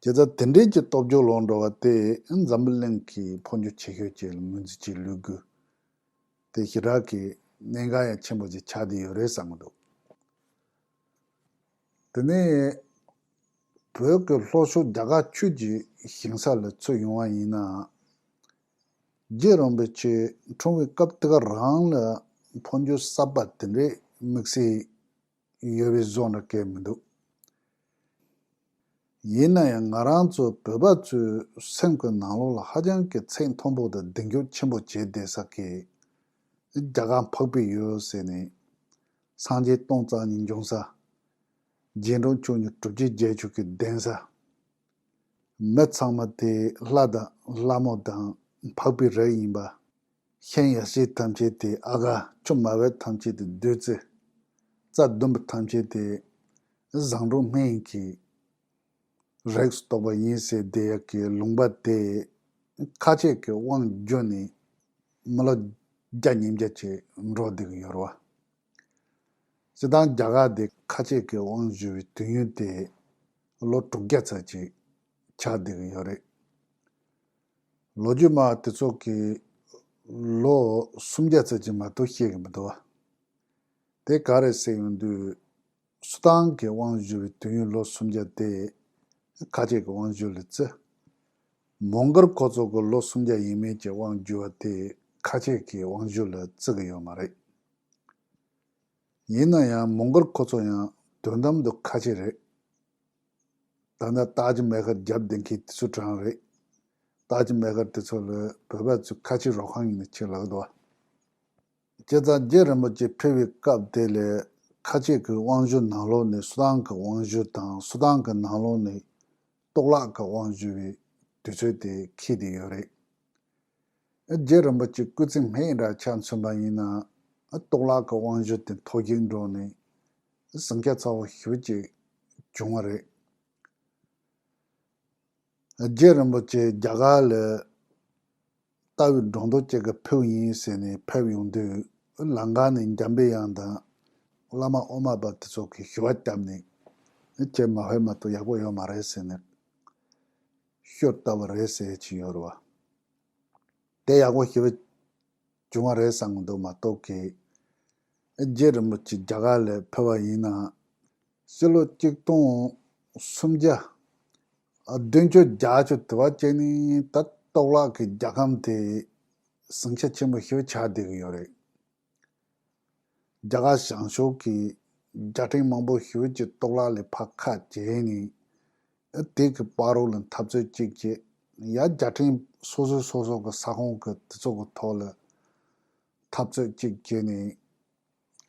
བྱས་ཙང་དེ་འདྲའི་གྱི་སྟོབས་འབྱོར་ལོག་འགྲོ་བ་དེ་འཛམ་བུ་གླིང་གི་འཕོ་འགྱུར་ཆེ་ཤོས་ཅིག་ལ་ངོས་འཛིན་བྱེད་ལུས་དགོས། དེ་ཞེ་དྲག་གི་གནད་འགག་ཡང་ཆེན་པོ་ཅིག་ཆགས་བསྡད་ཡོད་རེད་བསམ་གྱི་འདུག་དེ་ནས་བོད་ཀྱི་ལྷོ་ཕྱོགས་རྒྱ་གར་ཆོས་ཀྱི་ཞིང་ས་ལ་ཚུར་ཡོང་བ་ཡིན་ན། རྗེ་རིན་པོ་ཆེ་འཁྲུངས་པའི་སྐབས་དེ་ག་རང་ལ་འཕོ་འགྱུར་གསར་པ་དེ་འདྲའི་དམིགས་བསལ་ཡོད་པའི་བཟོ་འདྲ་གང་ཡང་མི་འདུག་ཡིན་ན་ཡང་ང་རང་ཚོ་བོད་པ་ཚོའི་སེམས་ཀྱི་ནང་ལོགས་ལ་ཧ་ཅང་གི་ཚད་མཐོན་པོ་དང་གདེང་འཇོག་ཆེན་པོ་བྱས་བསྡད་ས་གི་རྒྱ་གར་འཕགས་པའི་ཡུལ་ཟེར་ནས་སངས་རྒྱས་སྟོང་རྩ་གཉིས་འབྱུང་ས། རྗེས་འགྲོ་བཅུ་གཉིས་གྲུབ་ཀྱི་རྒྱལ་མཆོག་གི་གདན་ས། མི་ཚང་མ་དེ་ལྷ་དང་ལྷ་མོ་དང་འཕགས་པའི་རིགས་ཡིན་པ། གཤེན་ཡེ་ཤེས་ཐམས་ཅད་དེ་ཨ་ག་ཆུ་མ་བེ་ཐམས་ཅད་དེ་བདུད་རྩི། རྩ་བདུན་པ་ཐམས་ཅད་དེ་བཟང་དྲུག་སྨན་གྱི་རིགས་སུ་གཏོགས་པ་ཡིན་ཟེར་བསྡད་ཡག་གི་ལུང་པ་དེ་ཁ་ཆེ་གི་དབང་བསྒྱུར་ནས་མི་ལོ་བརྒྱ་ཉིས་བརྒྱ་ཅིག་འགྲོ་བསྡད་ཀྱི་ཡོད་རེད་བ། སྤྱིར་བཏང་རྒྱ་གར་དེ་ཁ་ཆེ་གི་དབང་བསྒྱུར་བའི་དུས་ཡུན་དེ་ལོ་དྲུག་བརྒྱ་ཙམ་ཅིག་ཆགས་བསྡད་ཀྱི་ཡོད་རེད། ལོ་རྒྱུས་སྨྲ་བ་དེ་ཚོ་གིས་ལོ་སུམ་བརྒྱ་ཙམ་ཅིག་མ་གཏོགས་བཤད་ཀྱི་མི་འདུག་བ། དེ་ག་རེད་ཟེར་ཡོང་དུས། སུ་ཏང་གི་དབང་བསྒྱུར་བའི་དུས་ཡུན་ལོ་སུམ་བརྒྱ་དེ་ཁ་ཆེ་གི་དབང་བསྒྱུར་ལ་བརྩི། མོང་གོལ་ཁོ་ཚོ་གི་ལོ་སུམ་བརྒྱ་ཡས་མས་ཀྱི་དབང་བསྒྱུར་བ་དེ་ཁ་ཆེ་གི་དབང་བསྒྱུར་ལ་བརྩི་གི་ཡོད་མ་རེད། ཡིན་ན་ཡང་མོང་གོལ་ཁོ་ཚོ་ཡང་དོན་དམ་དུ་ཁ་ཆེ་རེད། ད་ལྟ་ཏཱཇ་མ་ཧལ་རྒྱབ་བསྡད་མཁན་དེ་ཚོ་གྲས་རེད། ཏཱཇ་མ་ཧལ་དེ་ཚོ་ལ་བོད་པ་ཚོས་ཁ་ཆེ་རོགས་ཁང་ཡིན་ནས་ཆེ་ལབ་འདུག་བ། བྱས་ཙང་རྗེ་རིན་པོ་ཆེ་ཕེབས་པའི་སྐབས་དེ་ལ་ཁ་ཆེ་གི་དབང་བསྒྱུར་ནང་ལོགས་ནས་སུ་ཏང་གི་དབང་བསྒྱུར་དང་སུ་ཏང་གི་ནང་ལོགས་ནས་གཏོར་བརླག་གི་དབང་བསྒྱུར་བའི་དུས་ཚོད་དེ་འཁེལ་བསྡད་ཡོད་རེད། རྗེ་རིན་པོ་ཆེ་སྐུ་ཚེ་སྨད་འདྲ་ཆ་མཚོན་པ་ཡིན་ན་གཏོར་བརླག་གི་དབང་བསྒྱུར་དེ་འཐོར་ཞིག་འགྲོ་ནས་ཟིང་ཆ་ཚ་བོ་ཞེ་པོ་ཅིག་བྱུང་བ་རེད། རྗེ་རིན་པོ་ཆེ་རྒྱ་གར་ལ་རྟ་བའི་སྒྲོ་འདོགས་བཅད་གི་ཕེབས་ཡིན་ཟེར་ནས་ཕེབས་ཡོང་དུས་ལམ་ཁ་ནས་འཇམ་པའི་དབྱངས་དང་བླ་མ་དབུ་མ་པ་དེ་ཚོ་གིས་ཞུ་བ་བཏབ་ནས་ཁྱེད་མ་ཕེབས་མ་གཏོགས་ཡག་པོ་ཡོད་མ་རེད་ཟེར་ནས་ཤོད་བཏབ་པ་རེད་ཟེར་གྱི་ཡོད་རེད་བ། དེ་ཡག་པོ་ཞེ་པོ་བྱུང་བ་རེད་བསམ་གྱི་འདུག་མ་གཏོགས་ཀྱི། རྗེ་རིན་པོ་ཆེ་རྒྱ་གར་ལ་ཕེབས་པ་ཡིན་ན། ཕྱི་ལོ་གཅིག་སྟོང་སུམ་བརྒྱ། བདུན་ཅུ་བརྒྱད་ཅུ་དེ་བ་ཅན་ནི་ད་གཏོར་བརླག་གི་རྒྱལ་ཁམས་དེ་ཟིང་ཆ་ཆེན་པོ་ཞེ་པོ་ཆགས་བསྡད་ཀྱི་ཡོད་རེད། རྒྱ་གར་བྱང་ཕྱོགས་ཀྱི་རྒྱལ་ཕྲན་མང་པོ་ཞེ་པོ་ཅིག་གཏོར་བརླག་ལས་ཕར་ཁ་གྱེས་ནས། དེ་གི་བར་རོ་ལ་འཐབ་རྩོད་ཅིག་བྱས། ཡ་རྒྱལ་ཕྲན་སོ་སོ་སོ་སོ་གི་ས་ཁོངས་ཀྱི་དེ་ཚོ་གི་ཐོག་ལ་འཐབ་རྩོད་ཅིག་བྱས་ནས།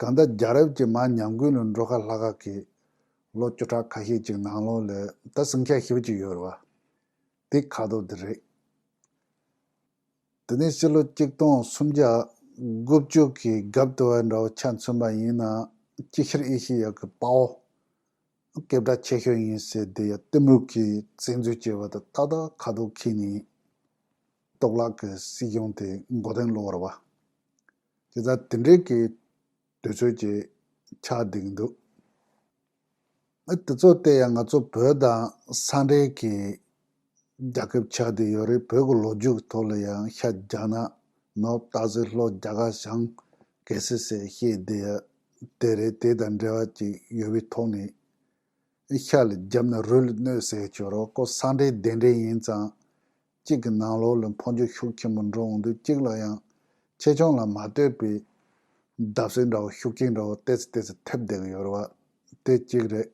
གང་ལྟར་རྒྱལ་རབས་ཀྱི་མར་ཉམས་རྒུད་ལ་འགྲོ་ཁ་ལྷག་ཁ་གི་ལོ་བཅུ་ཕྲག་ཁ་ཤས་ཅིག་ནང་ལོགས་ལ་ད་ཟིང་ཆ་ཞེ་པོ་ཅིག་ཡོད་རེད་བ། དེ་ཁ་དོག་དེ་རེད། དེ་ནས་ཕྱི་ལོ་གཅིག་སྟོང་སུམ་བརྒྱ་དགུ་བཅུ་གི་རྒྱབ་དུ་བ་འདྲ་བོ་ཆ་མཚོན་པ་ཡིན་ན། དཀྱིལ་ཤར་ཨེ་ཤེ་ཡ་གི་དཔའ་བོ་སྐད་གྲགས་ཆེ་ཤོས་ཡིན་ཟེར་དེ་ཡ་གཏི་མུག་གིས་བཙན་འཛུལ་བྱས་པ་དང་ཏག་ཏག་ཁ་དོག་འཁྱེར་ནས་གཏོར་བརླག་གི་སྲིད་གཞུང་དེ་མགོ་རྟིང་སློག་རེད་བ། དེ་ལྟར་དེ་འདྲའི་གི་དུས་ཚོད་ཅིག་ཆགས་བསྡད་ཀྱི་འདུག་ཨ། དེ་ཚོ་བལྟས་ཡང་ང་ཚོ་བོད་དང་ས་འབྲེལ་གྱི་ རྒྱལ་ཁབ་ཆགས་བསྡད་ཡོད་རེད། བོད་ཀྱི་ལོ་རྒྱུས་ཀྱི་ཐོག་ལ་ཡང་ཤར་རྒྱ་ནག་ནོར་སྟག་གཟིག་ལྷོ་རྒྱ་གར་བྱང་གལ་སྲིད་ཟེར་བཤད་བསྡད་ཡ་དེ་རེད། དེ་དང་འབྲེལ་བ་ཅིག་ཡོད་པའི་ཐོག་ནས། ཤར་ལ་རྒྱབ་ན་རུ་ལ་གནོད་ཟེར་གྱི་རོ། ཁོ་ས་འབྲེལ་སྡེ་འབྲེལ་ཡིན་ཙང་། གཅིག་གི་ནང་ལོགས་ལ་འཕོ་འགྱུར་ཤུགས་ཆེན་པོ་འགྲོ་འོང་དུས། གཅིག་ལ་ཡང་ཆེ་ཆུང་ལ་མ་ལྟོས་པའི་བརྡབ་གསིག་འདྲ་བོ་ཤུགས་རྐྱེན་འདྲ་བོ་ཏོག་ཙམ་ཏོག་ཙམ་ཐེབས་བསྡད་ཀྱི་ཡོད་རེད་བ། དེ་གཅིག་རེད།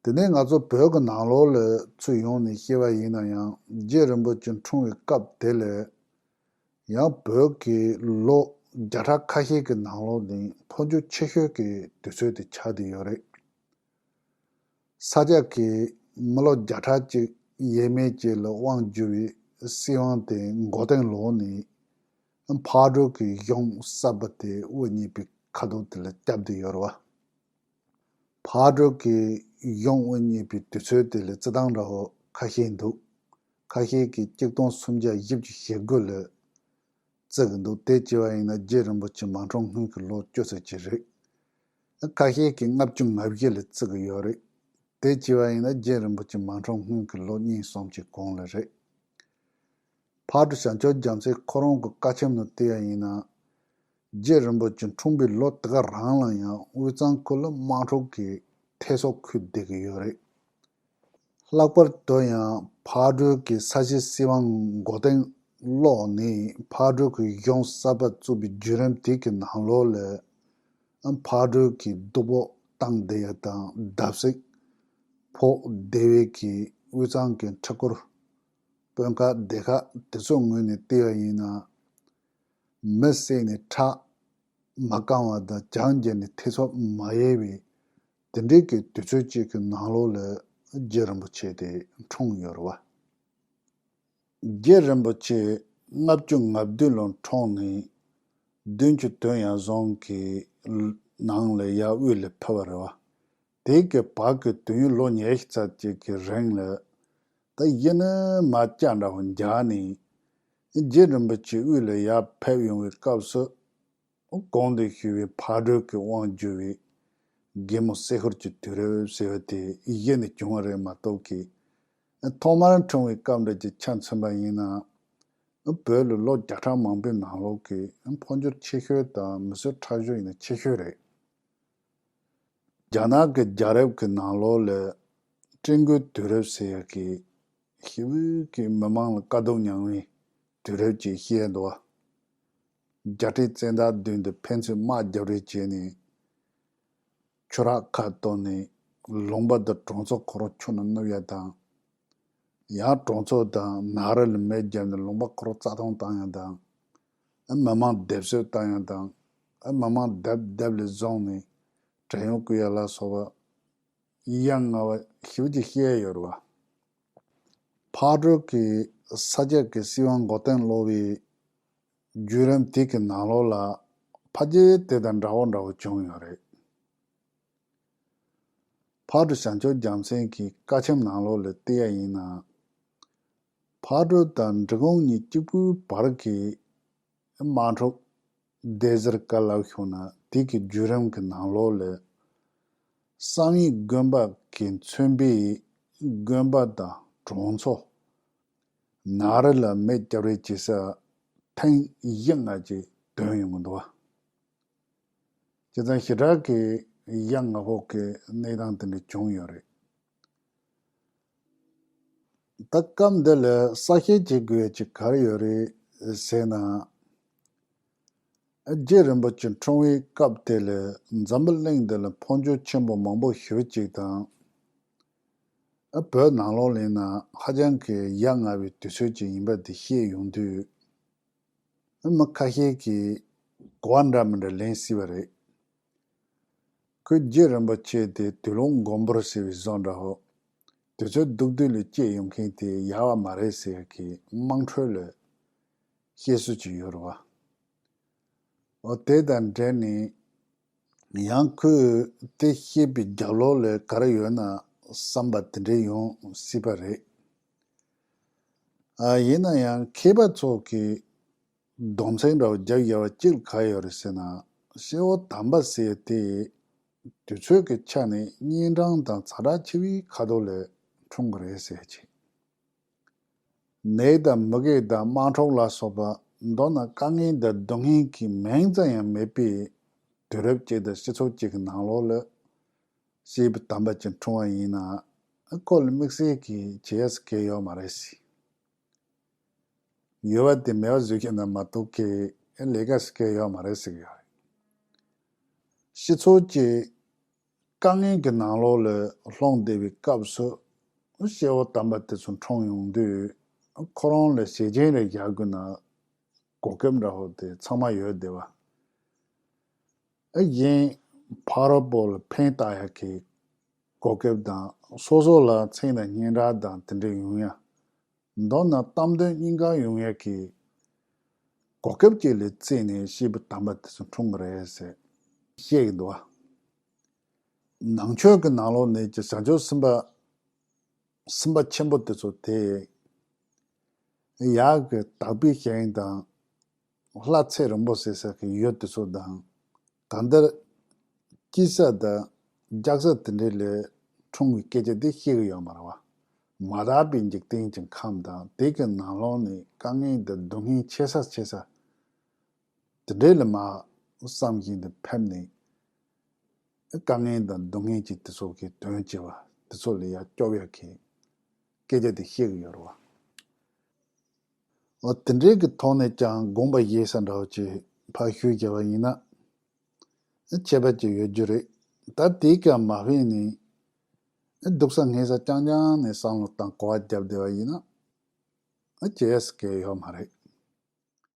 དེ་ནས་ང་ཚོ་བོད་ཀྱི་ནང་ལོགས་ལ་ཚུར་ཡོང་ནས་བཤད་པ་ཡིན་ན་ཡང་། རྗེ་རིན་པོ་ཆེ་འཁྲུངས་པའི་སྐབས་དེ་ལ་ཡང་བོད་ཀྱི་ལོ་བརྒྱ་ཕྲག་ཁ་ཤས་ཀྱི་ནང་ལོགས་ནས་འཕོ་འགྱུར་ཆེ་ཤོས་ཀྱི་དུས་ཚོད་དེ་ཆགས་བསྡད་ཡོད་རེད། ས་སྐྱ་གིས་མི་ལོ་བརྒྱ་ཕྲག་གཅིག་ཡས་མས་ཅིག་ལ་དབང་བསྒྱུར་བའི་སྲིད་དབང་དེ་མགོ་རྟིང་སློག་ནས། ཕག་གྲུ་གི་གཞུང་གསར་པ་དེ་དབུ་བརྙེས་པའི་ཁ་ཐུག་དེ་ལ་བསྐྱབས་བསྡད་ཡོད་རེད་བ། ཕག་གྲུ་གི་གཞུང་དབུ་བརྙེས་པའི་དུས་ཚོད་དེ་ལ་བརྩི་སྟངས་འདྲ་བོ་ཁ་ཤས་འདུག་ཁ་ཤས་ཀྱིས་གཅིག་སྟོང་སུམ་བརྒྱ་བཞི་བཅུ་ཞེ་དགུ་ལ་བརྩི་གི་འདུག་དེ་བྱས་པ་ཡིན་ན་རྗེ་རིན་པོ་ཆེ་མ་འཁྲུངས་སྔོན་གྱི་ལོ་བཅུ་ཙམ་ཅིག་རེད། ཁ་ཤས་ཀྱིས་ལྔ་བཅུ་ང་བཞི་ལ་བརྩི་གི་ཡོད་རེད། དེ་བྱས་པ་ཡིན་ན་རྗེ་རིན་པོ་ཆེ་མ་འཁྲུངས་སྔོན་གྱི་ལོ་གཉིས་གསུམ་ཅིག་གོང་ལ་རེད། ཕག་གྲུ་བྱང་ཆུབ་རྒྱལ་མཚན་ཁོ་རང་གི་བཀའ་ཆེམས་ནང་བལྟས་པ་ཡིན་ན། རྗེ་རིན་པོ་ཆེ་འཁྲུངས་པའི་ལོ་དེ་ག་རང་ལ་ཡང་དབུས་གཙང་ཁུལ་ལ་དམག་འཁྲུག་གི་ཐེབས་སོ་འཁོལ་བསྡད་ཀྱི་ཡོད་རེད། ལྷག་པར་དུ་ཡང་ཕག་གྲུ་གི་ས་གཞི་སྲིད་དབང་མགོ་རྟིང་སློག་ནས་ཕག་གྲུ་གི་གཞུང་གསར་པ་བཙུགས་པའི་བརྒྱུད་རིམ་དེ་གི་ནང་ལོགས་ལ། ཕག་གྲུ་གི་སྡུག་པོ་བཏང་བསྡད་ཡ་དང་བརྡབ་གསིག་ཕོག་བསྡད་པའི་གི་དབུས་གཙང་གི་འཕྲུལ་འཁོར་དཔོན་ཁག་སྡེ་ཁག་དེ་ཚོའི་ངོས་ནས་བལྟས་པ་ཡིན་ན། མི་བསད་ནས་ཁྲག་མ་བཀང་བ་དང་གྱང་བརྒྱབ་ནས་ཐེ་ཚོམ་མ་ཡལ་བའི་དེ་འདྲའི་གི་དུས་ཚོད་ཅིག་གི་ནང་ལོགས་ལ་རྗེ་རིན་པོ་ཆེ་དེ་འཁྲུངས་ཡོད་རེད་བ། རྗེ་རིན་པོ་ཆེ་ལྔ་བཅུ་ང་བདུན་ལོ་འཁྲུངས་ནས་བདུན་ཅུ་དོན་ཡར་སོང་གི་ནང་ལ་ཡར་དབུས་ལ་ཕེབས་པ་རེད་བ། དེ་གི་བར་གྱི་དུས་ཡུན་ལོ་ཉི་ཤུ་རྩ་གཅིག་གི་རིང་ལ་ད་གཞི་ནས་མར་ལྕགས་འདྲ་བོ་འཇགས་ནས། རྗེ་རིན་པོ་ཆེ་དབུས་ལ་ཡར་ཕེབས་ཡོང་བའི་སྐབས་སུ། གོང་དུ་ཞུས་པའི་ཕག་གྲུ་གི་དབང་བསྒྱུར་བའི་རྒན་མོ་སྲས་འཁོར་གྱི་དུས་རབས་ཟེར་བ་དེ་གཞི་ནས་བྱུང་བ་རེད་མ་གཏོགས་ཀྱི། ཐོག་མར་འཁྲུངས་པའི་སྐབས་འདྲ་ཅིག་ཆ་མཚོན་པ་ཡིན་ན། བོད་ལ་ལོ་བརྒྱ་ཕྲག་མང་པོའི་ནང་ལོགས་ཀྱི་འཕོ་འགྱུར་ཆེ་ཤོས་དང་མི་གསོད་ཁྲག་སྦྱོར་ཡིན་ན་ཆེ་ཤོས་རེད། རྒྱ་ནག་གི་རྒྱལ་རབས་ཀྱི་ནང་ལོགས་ལ་ཀྲུང་གོའི་དུས་རབས་ཟེར་ཡག་གི་ཞེ་པོ་གི་མི་མང་ལ་དཀའ་སྡུག་མྱངས་པའི་དུས་རབས་ཅིག་བཤད་འདུག་བ། རྒྱལ་ཁྲིམས་བཙན་དར་མདུན་དུ་ཕན་ཚུན་དམག་རྒྱབ་རེས་བྱས་ནས། ཆུ་རགས་ཁ་བཏོན་ནས་ལུང་པ་དང་གྲོང་ཚོ་ཁོ་རང་ཆུ་ནང་བསྣུབས་ཡ་དང་། ཡང་གྲོང་ཚོ་དང་ནགས་རི་ལ་མེ་བརྒྱབ་ནས་ལུང་པ་ཁོ་རང་རྩ་སྟོང་བཏང་ཡ་དང་། ཨ་མི་མང་སྡེབ་གསོད་བཏང་ཡ་དང་། ཨ་མི་མང་སྡེབ་སྡེབ་ལ་བཟུང་ནས་བྲན་གཡོག་བཀོལ་ཡ་ལ་སོགས་པ་ཡ་ང་བ་ཞེ་པོ་ཅིག་བཤད་ཡོད་རེད་བ། ཕག་གྲུ་གིས་ས་སྐྱ་གི་སྲིད་དབང་མགོ་རྟིང་སློག་པའི་བརྒྱུད་རིམ་དེ་གི་ནང་ལོགས་ལ་ཕལ་ཆེར་དེ་དང་འདྲ་བོ་འདྲ་བོ་བྱུང་ཡོད་རེད། ཕག་གྲུ་བྱང་ཆུབ་རྒྱལ་མཚན་གྱི་བཀའ་ཆེམས་ནང་ལོགས་ལ་བལྟས་ཡ་ཡིན་ན། ཕག་གྲུ་དང་འབྲི་གུང་གཉིས་གཅིག་པུའི་བར་གྱི་དམག་འཁྲུག་སྡེ་གཟར་ག་ལབ་ཤོག་ན་དེ་གི་བརྒྱུད་རིམ་གྱི་ནང་ལོགས་ལ། བསམ་ཡས་དགོན་པ་གི་མཚོན་པའི་དགོན་པ་དང་གྲོང་ཚོ། ནགས་རི་ལ་མེ་བརྒྱབ་རེས་བྱེད་ས་ཐེངས་བཞི་ལྔ་ཅིག་ཐོན་ཡོང་གི་འདུག་བ། བྱས་ཙང་ཞེ་དྲག་གི་ཡ་ང་བོ་གི་གནས་སྟངས་དེ་འདྲ་བྱུང་ཡོད་རེད། ད་སྐབས་འདི་ལ་གསལ་བཤད་བྱེད་དགོས་ཡ་ཅིག་ག་རེ་ཡོད་རེད་ཟེར་ན། རྗེ་རིན་པོ་ཆེ་འཁྲུངས་པའི་སྐབས་དེ་ལ་འཛམ་བུ་གླིང་འདི་ལ་འཕོ་འགྱུར་ཆེན་པོ་མང་པོ་ཞེ་པོ་ཅིག་དང་། བོད་ནང་ལོགས་ལ་ཡིན་ན་ཧ་ཅང་གི་ཡ་ང་བའི་དུས་ཚོད་ཅིག་ཡིན་པ་འདི་བཤད་ཡོང་དུས། མི་ཁ་ཤས་ཀྱིས་གོ་བ་འདྲ་མི་འདྲ་ལེན་སྲིད་པ་རེད། ཁོས་རྗེ་རིན་པོ་ཆེ་དེ་དུས་ལོག་མགོན་པོར་ཟེར་བའི་བཟོ་འདྲ་བོ། དུས་ཚོད་སྡུག་སྡུག་ལ་སྐྱེས་ཡོང་མཁན་དེ་ཡག་པ་མ་རེད་ཟེར་གྱི་དམངས་ཁྲོད་ལ་བཤད་སྲོལ་ཅིག་ཡོད་རེད་བ། འོ་དེ་དང་འབྲེལ་ནས། ཡང་ཁོས་དེ་བཤད་པའི་རྒྱབ་ལོགས་ལ་ག་རེ་ཡོད་ན་བསམ་པ་དེ་འདྲ་ཡོང་སྲིད་པ་རེད། ཨ་ཡིན་ན་ཡང་མཁས་པ་ཚོ་གིས་སྡོམ་ཚིག་འདྲ་བོ་རྒྱབ་ཡོད་པ་གཅིག་ལ་ག་རེ་ཡོད་རེད་ཟེར་ན། སྐྱེ་བོ་དམ་པ་ཟེར་དེ་དུས་ཚོད་ཀྱི་ཆ་ནས་གཉན་འཕྲང་དང་ཚ་གྲང་ཆེ་བའི་ཁ་ཐོག་ལ་འཁྲུངས་པ་རེད་ཟེར་ཅིག་ནད་དང་མུ་གེ་དང་དམག་འཁྲུག་ལ་སོགས་པ་མདོར་ན་དཀའ་ངལ་དང་སྡུག་བསྔལ་གྱི་མིང་ཙམ་ཡང་མེད་པའི་དུས་རབས་ཅིག་དང་སྤྱི་ཚོགས་ཅིག་གི་ནང་ལོགས་ལ་སྐྱེས་བུ་དམ་པ་ཅིག་འཁྲུངས་པ་ཡིན་ན་ཁོ་ལ་དམིགས་བསལ་གྱི་བྱེད་ཡས་སུ་གལ་ཡོད་མ་རེད་ཟེར། ཡོད་པ་དེ་མེད་པ་བཟོ་མཁན་ན་མ་གཏོགས་ཀྱི་ལས་ཀ་ཞིག་གལ་ཡོད་མ་རེད་ཟེར་གྱི་ཡོད་རེད། སྤྱི་ཚོགས་ཀྱི་དཀའ་ངལ་གྱི་ནང་ལོགས་ལ་ལྷུང་བསྡད་པའི་སྐབས་སུ་སྐྱེས་བུ་དམ་པ་དེ་ཚོ་འཁྲུངས་ཡོང་དུས་ཁོ་རང་ལ་ཞེ་ཆེན་རེ་རྒྱག་དགོས་ན་གོ་སྐབས་འདྲ་བོ་དེ་ཚང་མ་ཡོད་བསྡད་པ། ཨ་གཞན་ཕ་རོལ་པོ་ལ་ཕན་བཏགས་ཡག་གི་གོ་སྐབས་དང་སོ་སོ་ལ་མཚན་དང་སྙན་གྲགས་དང་དེ་འདྲ་ཡོང་ཡ། མདོར་ན་གཏམ་དོན་སྙིང་ག་ཡོང་ཡ་གི་གོ་སྐབས་ཅིག་ལ་བརྩིས་ནས་སྐྱེས་བུ་དམ་པ་དེ་ཚོ་འཁྲུངས་པ་རེད་ཟེར་བཤད་ཀྱི་འདུག་བ། ནང་ཆོས་ཀྱི་ནང་ལོགས་ནས་ཀྱི་བྱང་ཆུབ་སེམས་དཔའ་སེམས་དཔའ་ཆེན་པོ་དེ་ཚོ་དེ་ཡག་གི་དག་པའི་ཞིང་དང་ལྷ་ཚེ་རིང་པོ་ཟེར་ས་གི་ཡུལ་དེ་ཚོ་དང་གང་ལྟར་སྐྱེས་ས་དང་རྒྱག་ས་དེ་འདྲའི་ལས་འཁྲུངས་པའི་སྐད་ཆ་དེ་ཤེས་གི་ཡོད་མ་རེད་བ། མ་དག་པའི་འཇིག་རྟེན་གྱི་ཁམས་དང་དེ་གི་ནང་ལོགས་ནས་དཀའ་ངལ་དང་སྡུག་བསྔལ་ཆེ་ས་ཆེ་ས་དེ་འདྲའི་ལ་མ་བསམ་བཞིན་དུ་ཕེབས་ནས་དཀའ་ངལ་དང་སྡུག་བསྔལ་གྱི་དེ་ཚོ་གི་དོན་བྱེད་པ་དེ་ཚོ་ལ་ཡར་སྐྱོབ་ཡག་གི་སྐད་ཆ་དེ་བཤད་གི་ཡོད་རེད་བ། འོ་དེ་འདྲའི་གི་ཐོག་ནས་ཀྱང་དགོངས་པ་བཞེས་ས་འདྲ་བོ་ཅིག་ཕར་ཞུས་བྱས་པ་ཡིན་ན་ཁྱད་པར་ཅིག་ཡོད་རྒྱུ་རེད། ད་དེའི་སྐབས་མ་ཕེབས་ནས་སྡུག་ས་ངལ་ས་རྐྱང་རྐྱང་ནས་བསམ་བློ་བཏང་གོ་བ་བརྒྱབ་བསྡད་པ་ཡིན་ན་བྱེད་ཡས་སུ་གལ་ཡོད་མ་རེད།